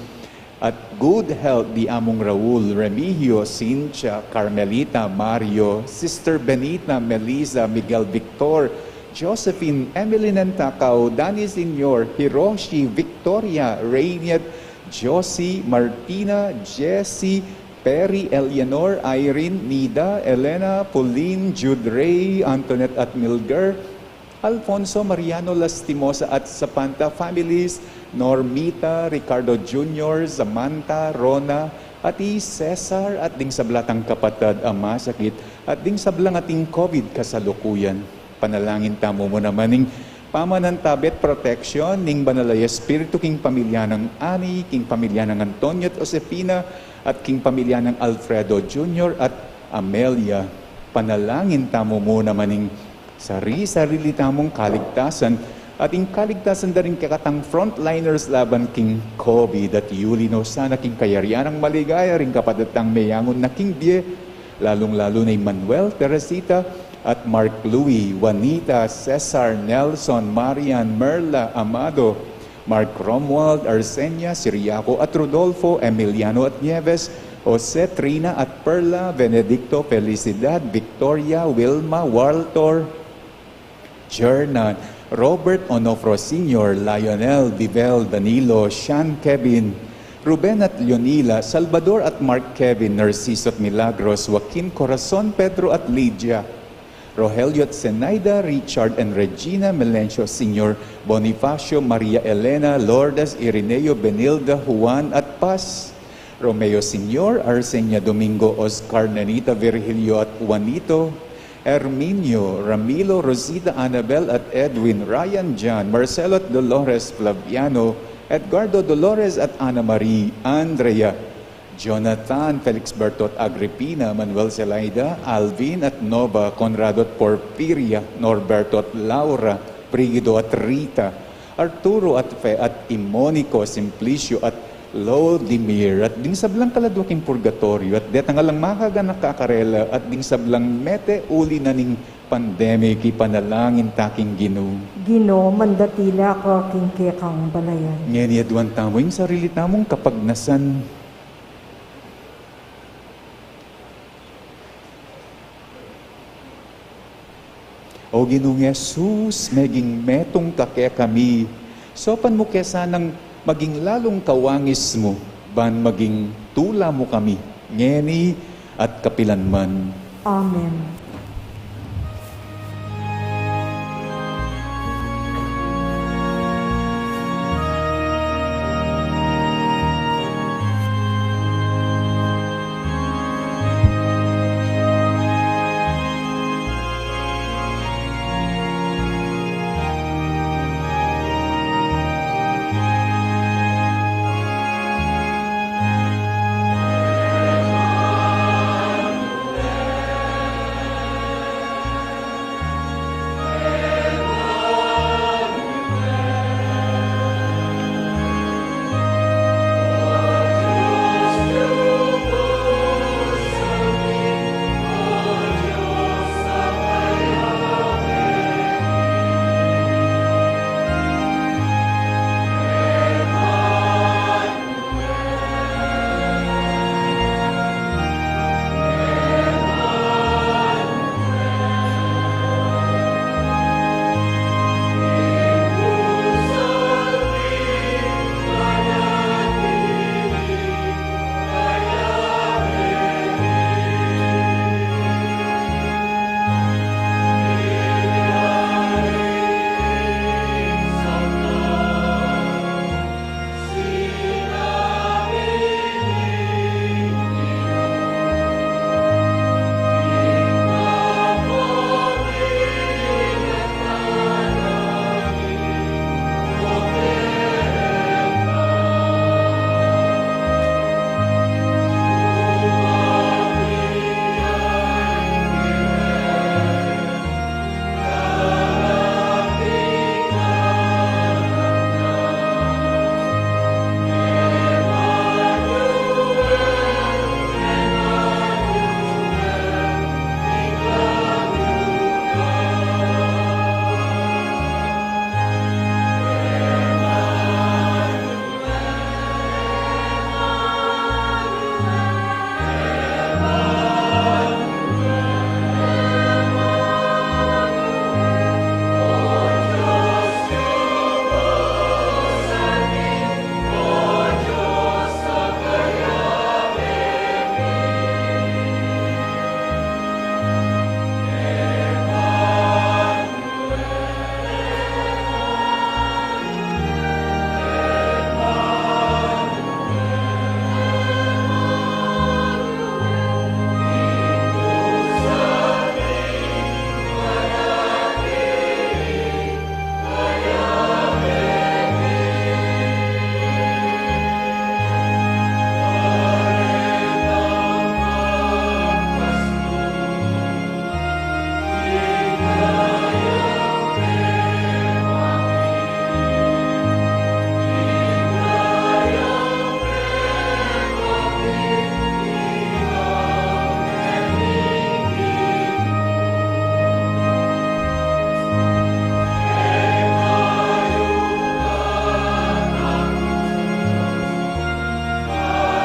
at good health di Among Raul, Remigio, Cynthia, Carmelita, Mario, Sister Benita, Melissa, Miguel Victor, Josephine, Emily Nentacao, Danny Senior, Hiroshi, Victoria, Rainier, Josie, Martina, Jessie, Perry, Eleanor, Irene, Nida, Elena, Pauline, Jude Ray, Antoinette at Milger, Alfonso, Mariano, Lastimosa at Sapanta families, Normita, Ricardo Junior, Samantha, Rona, at i Cesar at ding sabla tang kapatad a masakit at ding sablang ating COVID kasalukuyan. Panalangin tamu mu naman ing pamanantabe at proteksyon ning Banal a Espiritu king pamilya nang Ani, king pamilya nang Antonio at Josefina, at king pamilya nang Alfredo Junior at Amelia. Panalangin tamu mu naman ing sari-sarili tamung kaligtasan at ing kaligtasan da ring kekatang frontliners laban king COVID at yuli no sana king kayarian nang maligaya ring kapatad tang meyangu na king bie, lalung-lalu na i Manuel, Teresita, at Mark Louis, Juanita, Cesar, Nelson, Marian, Merla, Amado, Mark Romuald, Arsenia, Siriaco at Rodolfo, Emiliano at Nieves, Jose, Trina at Perla, Benedicto, Felicidad, Victoria, Wilma, Walter, Jernan, Robert Onofro Senior, Lionel, Vivel, Danilo, Sean, Kevin, Ruben at Leonila, Salvador at Mark, Kevin, Narciso at Milagros, Joaquin, Corazon, Pedro at Lydia, Rogelio at Zenaida, Richard and Regina, Melencio Senior, Bonifacio, Maria Elena, Lourdes, Irineo, Benilda, Juan at Paz, Romeo Senior, Arsenia Domingo, Oscar, Nenita, Virgilio at Juanito, Herminio, Ramilo, Rosita, Annabel at Edwin, Ryan, John, Marcelo at Dolores, Flaviano, Edgardo, Dolores at Ana Marie, Andrea, Jonathan, Felixberto at Agripina, Manuel, Zelaida, Alvin at Nova, Conrado at Porfiria, Norberto at Laura, Brigido at Rita, Arturo at Fe at Imonico, Simplicio at Lodimir, at ding sablang kaladwa king purgatoryo, at detang alang makaganaka karela, at ding sablang mete uli na ning pandemic, ipanalangin ta king Ginu. Ginu, mandati la ka king kekang balayan. Ngeni aduan tamu ing sarili tamung kapagnasan. O Ginung Jesus, meging metung ka kekami, saupan mu ke sanang maging lalung kawangis mu, ban maging tula mu kami, ngeni at kapilan man. Amen.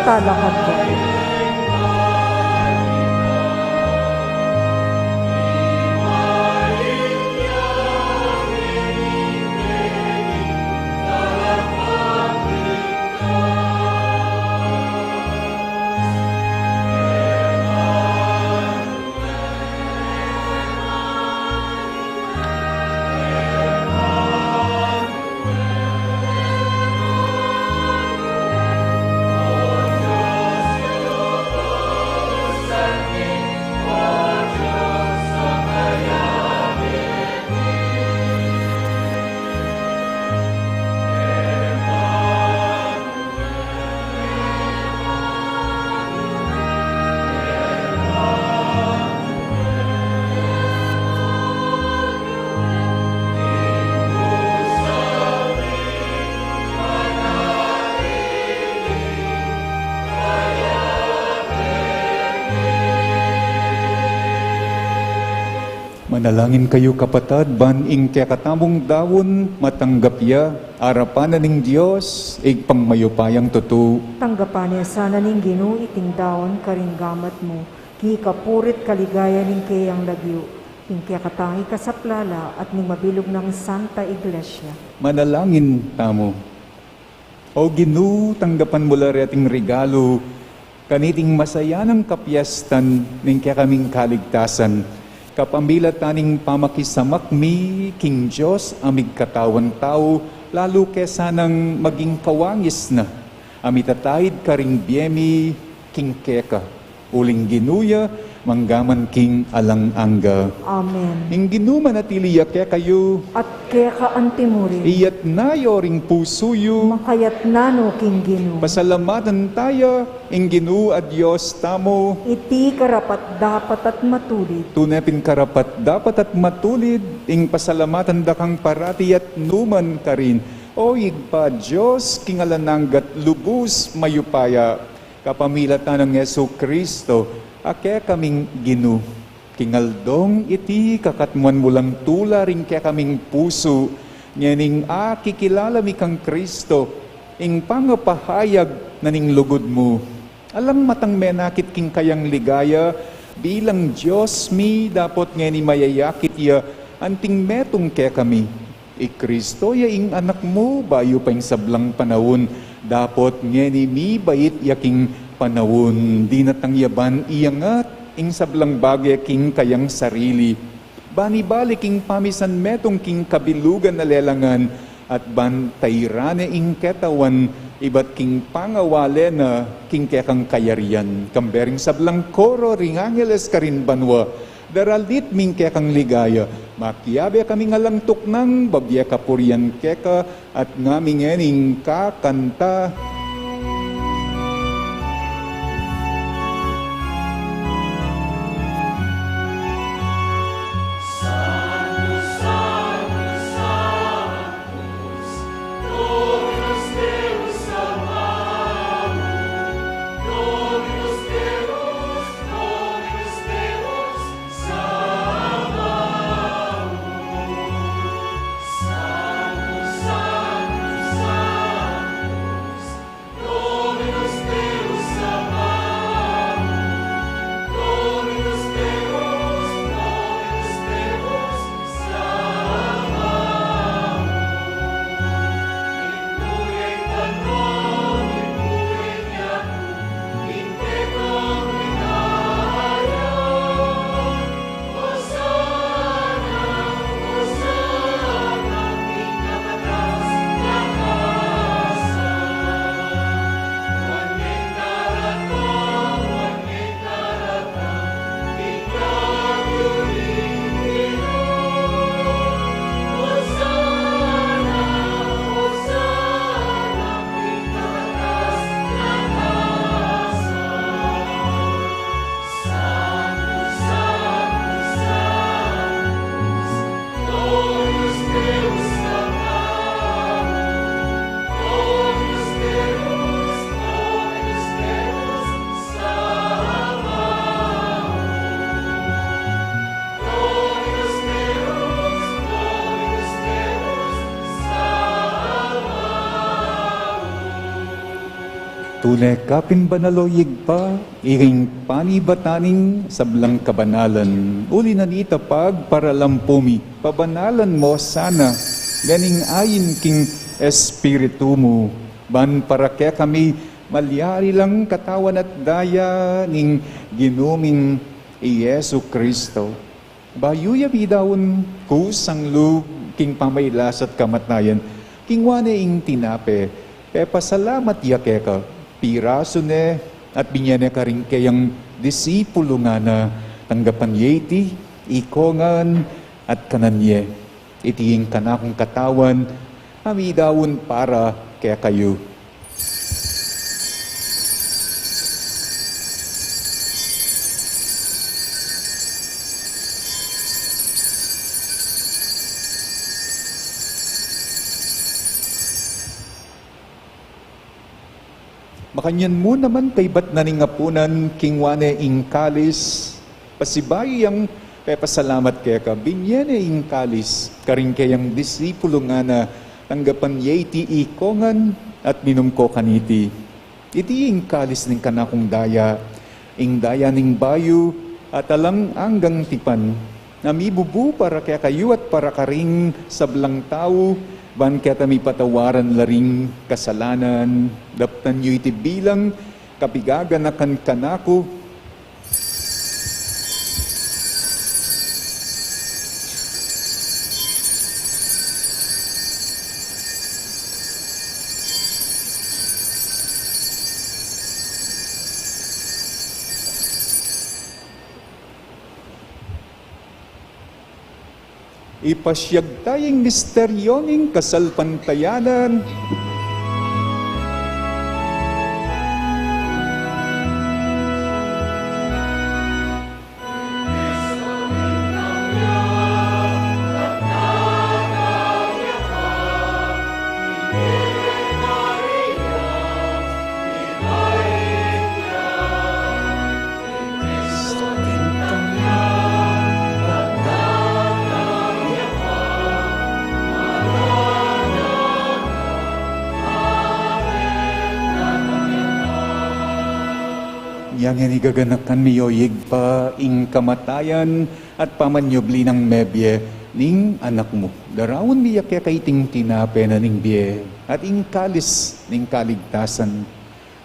Talakad po. Manalangin kayu, kapatad, ban ing kekatamung daun matanggap ya arapan na ning Dios, Ibpang mayupayang tutu. Tanggapan na sana ning Ginu iting daun karing gamat mu, king kapurian at kaligayan ning keyang lagyu, king kekatang ikasaplala at ning mabilug nang Santa Iglesia. Manalangin tamu. O Ginu, tanggapan mu la reting regalu kaniting masayanang kapiestan ning kekaming kaligtasan, kapamilatan ning pamakisamak mi king Dios a migkatawan tau, lalu ke sanang maging kawangis na a mitataid karing bie mi king keka. Uling Ginu ya, mangga man king alang angga. Amen. Ing Ginu manatili ya kekayu. At keka antimurin. Iyatas yu ring pusu yu. Makayatas no king Ginu. Pasalamatan taya ing Ginu a Dios tamu. Iti karapat-dapat at matulid. Tune pin karapat-dapat at matulid ing pasalamatan da kang parati at nu man karin, O Ibpa, Dios king alang angga at lubus mayupaya, kapamilatan nang Jesucristo a kekaming Ginu. King aldong iti, kakatmuan mu lang tula ring kekaming pusu ngening akikilala mi kang Cristo, ing pangapahayag na ning lugud mu. Alang matang menakit king kayang ligaya bilang Dios mi, dapot ngeni mayayakit ya anting metung kekami. I Cristo ya ing Anak mu, bayu pa ing sablang panaun, dapot ngeni mibait ya king panaun. Dinatang ya ban iyangat ing sablang bage king kayang sarili, ban ibalik ing pamisan metung king kabilugan a lelangan, at ban tairan ne ing ketawan ibat king pangawale na king kekang kayarian. Kambe ring sablang koro ring angeles karin banua, daralit mi ing kekang ligaya, makiabe kaming alang tuknang babie kapurian keka, at ngami ngening kakanta. Tune ka pin banal, o Ibpa, ing panibatan ning sablang kabanalan. Uli na nita, pagparalampu mi, pabanalan mo sana ngening ain king Espiritu mu, ban para kekami malyari lang katawan at daya ning Ginu ming i Jesu Cristo. Bayu ya midaun kusang lub king pamailas at kamatayan, kinua ne ing tinape, pepasalamat ya keka, pirasu ne at binye ne karing keyang disipulu, ngana: Tanggapan ye iti, ikong ngan at kanan ye. Iti ing kanakung katawan a midaun para kekayu. Makanyan mu naman kaybat na ning apunan, kinua ne ing kalis, pasibayu yang pepasalamat keka, binye ne ing kalis karing keyang disipulu, ngana, tanggapan ye iti ikongan at minum ko kaniti. Iti ing kalis ning kanakung daya, ing daya ning bayu at alang anggang tipan, a mibubu para kekayu at para karing sablang tau, ban keta mipatawaran la ring kasalanan. Daptan yu iti bilang kapigaganakan kanaku. Ipasiag taya ing misteryu ning kasalpantayanan. Inya ngeni gaganakan mi, o Ibpa, ing kamatayan at pamanyubli nang mebie ning Anak mu. Daraun mi ya keka iting tinape na ning bie at ing kalis ning kaligtasan.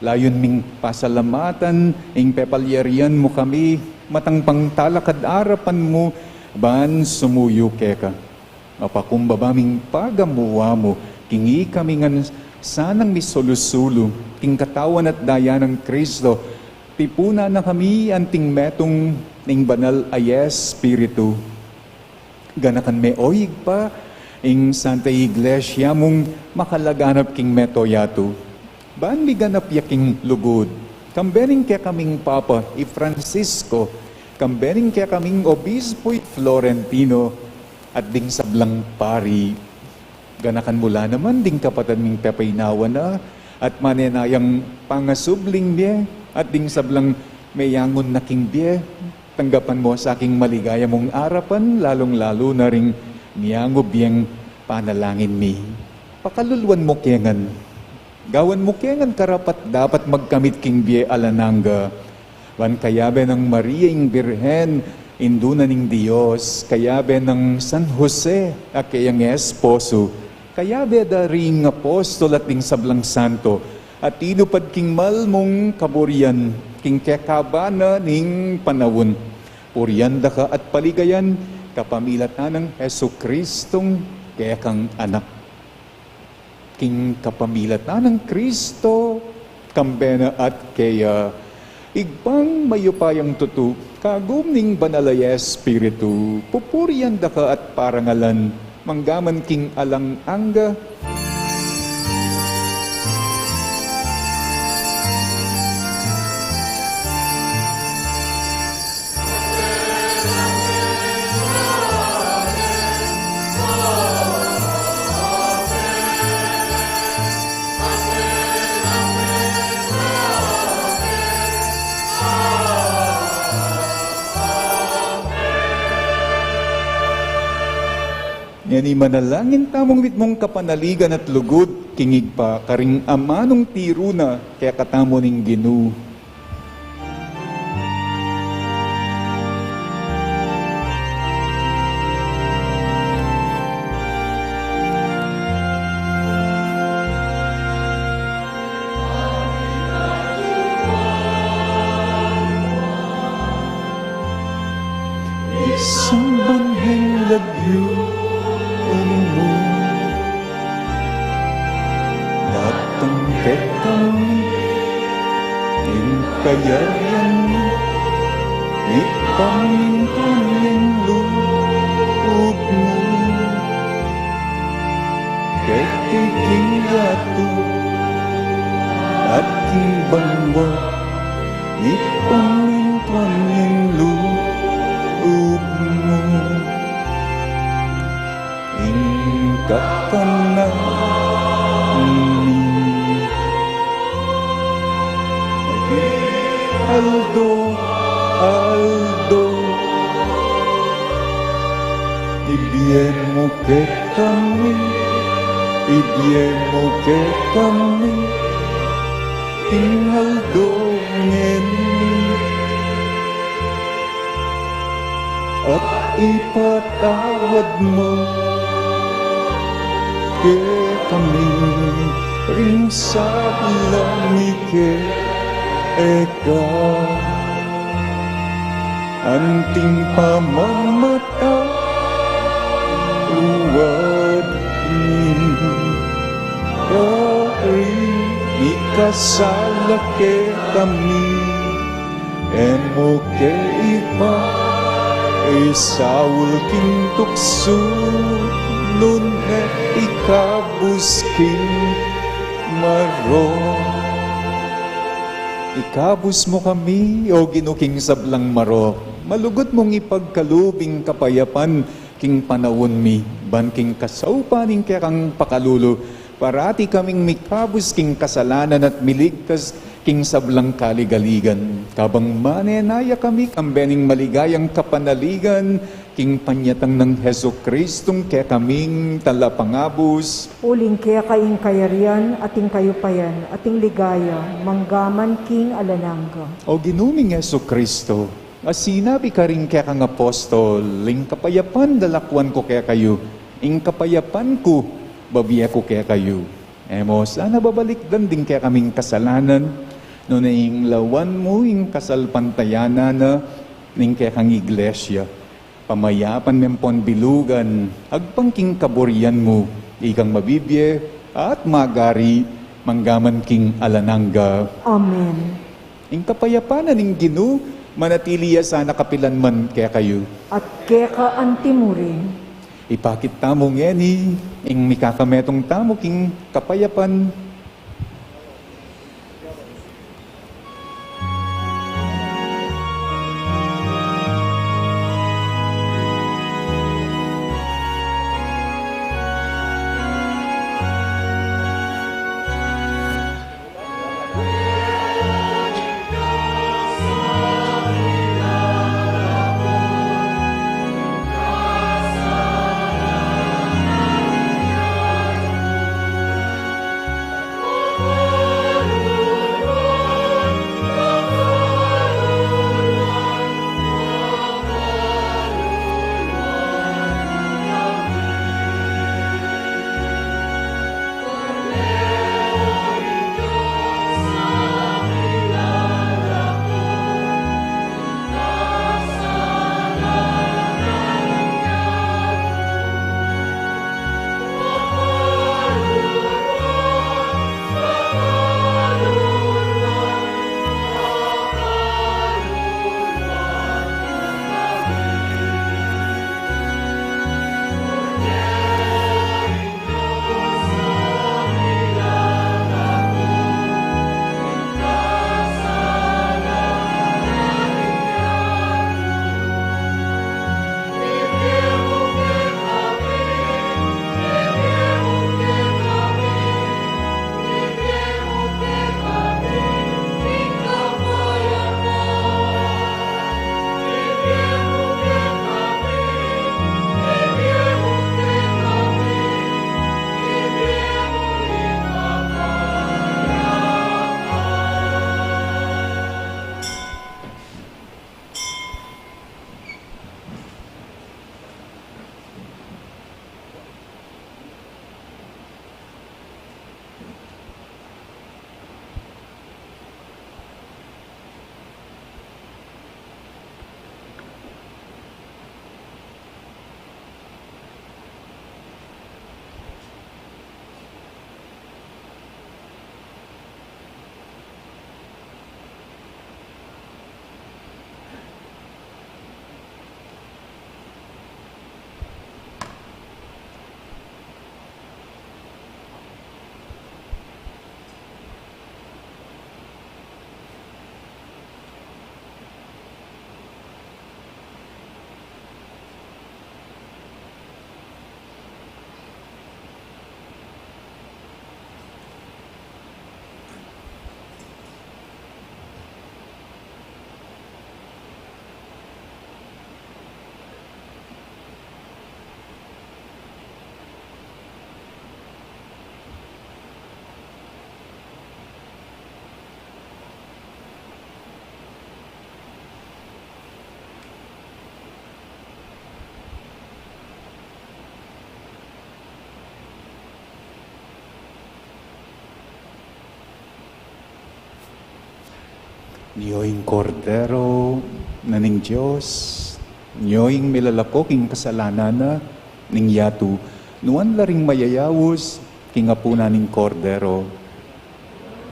Layun ming pasalamatan ing pepalyarian mu kami, matang pangtalakad arapan mu, ban sumuyu keka. Apakumbaba ming pagamuan mu, king ikami ngan sanang misulu-sulu king katawan at daya nang Kristo, tipunan na kami anting metung ning Banal a Espiritu. Ganakan me, o Ibpa, ing Santa Iglesia mung makalaganap king mabilug a yatu. Ban miganap ya king lugud, kambe ning kekaming Papa, i Francisco, kambe ning kekaming Obispo, i Florentino, at ding sablang pari. Ganakan mu la naman ding kapatad ming pepaynawa na, at manenayang pangasubling bie, at ding sablang meyangun na king bie. Tanggapan mu sa king maligaya mung arapan, lalung-lalu na ring miyangub yang panalangin mi. Pakaluluan mu ke ngan. Gawan mu ke ngan karapat-dapat magkamit king bie alang angga. Ban kayabe nang Maria ing Birhen, Indu na ning Dios, kayabe nang San Jose, a keyang esposo, kayabe da ring apostol at ding sablang santo, a tinupad king mal mung kaburian, king kekaban na ning panaun. Purian da ka at paligayan, kapamilatan nang Jesucristong kekang Anak. King kapamilatan nang Kristo, kambe na at keya, Ibpang mayupayang tutu, kagum ning Banal a Espiritu, pupurian da ka at parangalan, mangga man king alang angga. Ngeni manalangin tamung mitmung kapanaligan at lugud king Ibpa, karing amanung tiru na kekatamu ning Ginu. Isang banheng lagyu mu datang kekami, ing kayarian mu, mipamintuan ing lub mu, keti king yatu at king banua, mipamintuan ing lub mu. Ing kakanan mi aldo-aldo Ibie mu kekami, ibie mu kekami ing aldo ngeni, at ipatawad mu kekami ring sablang mi keka, anting pamamataluad mi karing mikasala kekami. E mu ke ipaisaul king tuksu, nune ikabus king marok. Ikabus mu kami, O Ginu, king sablang marok. Malugud mung ipagkalub ing kapayapan king panaun mi, ban king kasaupan ning kekang pakalulu, parati kaming mikabus king kasalanan at miligtas king sablang kaligaligan. Kabang manenaya kami kambe ning maligayang kapanaligan king panyatang nang Jesucristong kekaming Talapangabus. Uling keka ing kayarian, at ing kayupayan, at ing ligaya, manggaman king alang angga. O Ginu ming Jesucristo, a sinabi karing kekang apostol, ing kapayapan lalakwan ku kekayu, ing kapayapan ku babie ku kekayu. E mu sana babalikdan ding kekaming kasalanan, nune ing lawan mu ing kasalpantayanan na ning kekang Iglesia. Pamayapan me pon bilugan, agpang king kaburian mu, ikang mabibie at magari, manggaman king alang angga. Amen. Ing kapayapan na ning Ginu, manatili ya sana kapilan man kekayu. At keka anti murin. Ipakit tamu ngeni ing mikakametung tamu king kapayapan. Nyo ing Kordero na ning Dios, nyo ing milalako king kasalanan na ning yatu. Nuan la ring mayayaus king apunan ning Kordero.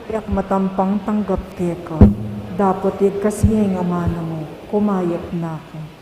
Yak matampang tanggap keka, dapot igkas ye ing amanu mu, kumayap na ku.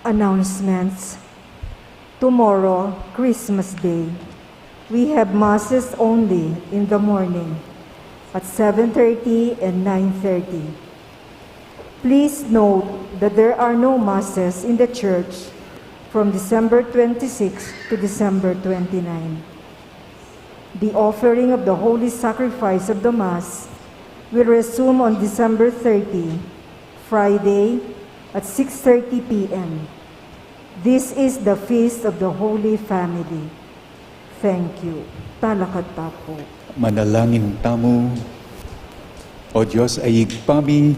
Announcements. Tomorrow, Christmas Day, we have masses only in the morning at seven thirty and nine thirty. Please note that there are no masses in the church from December twenty-six to December twenty-nine. The offering of the holy sacrifice of the Mass will resume on December thirty, Friday, at six thirty p m. This is the Feast of the Holy Family. Thank you. Talakad ta pu. Manalangin tamu. O Dios a Ibpa mi,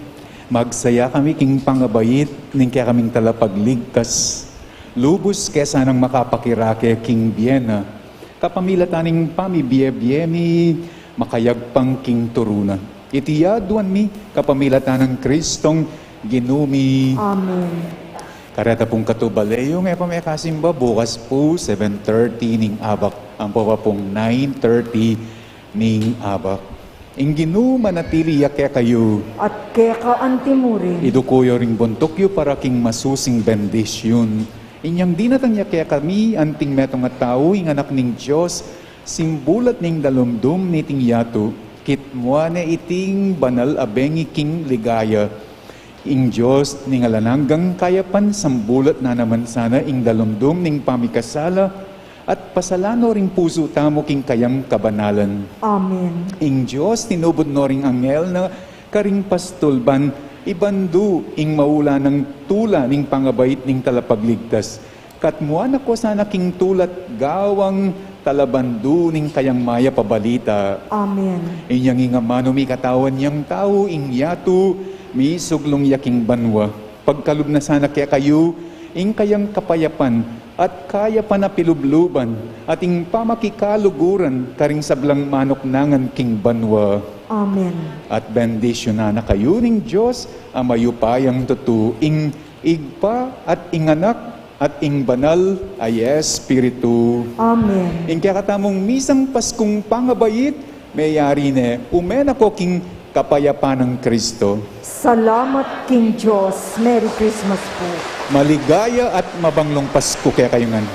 magsaya kami king pangabait ning kekaming Talapagligtas. Lubus ke sanang makapakirake king bie na, kapamilatan ning pamibie-bie mi, makayagpang king turu na. Iti aduan mi kapamilatan nang Kristong Ginu mi. Amen. Kareta pung katubalayung, e pa mekasimba, bukas pu seven thirty ning abak, ampo pa pung nine thirty ning abak. Ing Ginu manatili ya kekayu. At keka antimurin. Iduku yu ring buntuk yu para king masusing bendisyun. Inyang dinatang ya kekami anting metung a tau, ing Anak ning Dios, simbulat ning dalumdum niting yatu, kitmua ne iting banal a bengi king ligaya. Ing Dios ning alang anggang kayapan, sambulat na naman sana ing dalumdum ning pamikasala, at pasalan no ring pusu tamu king kayang kabanalan. Amen. Ing Dios tinubud no ring anghel na karing pastul ban ibandu ing maulan a tula ning pangabait ning Talapagligtas. Katmuan na ko sana king tula't gawang talabandu ning kayang mayap a balita. Amen. Inyang ing amanu mi katawan yang tau, ing yatu, misuglung ya king banua. Pagkalub na sana kekayu ing kayang kapayapan at kayapan a pilubluban, at ing pamakikaluguran karing sablang manuknangan king banua. Amen. At bendisyunan na kayu ning Dios a mayupayang tutu, ing Ibpa at ing Anak at ing Banal a Espiritu. Amen. Ing kekatamung misang Paskung pangabait, meyari ne, ume na ko king kapayapan nang Kristo. Salamat king Dios. Merry Christmas po. Maligaya at mabanglung Pasko kekayu ngan.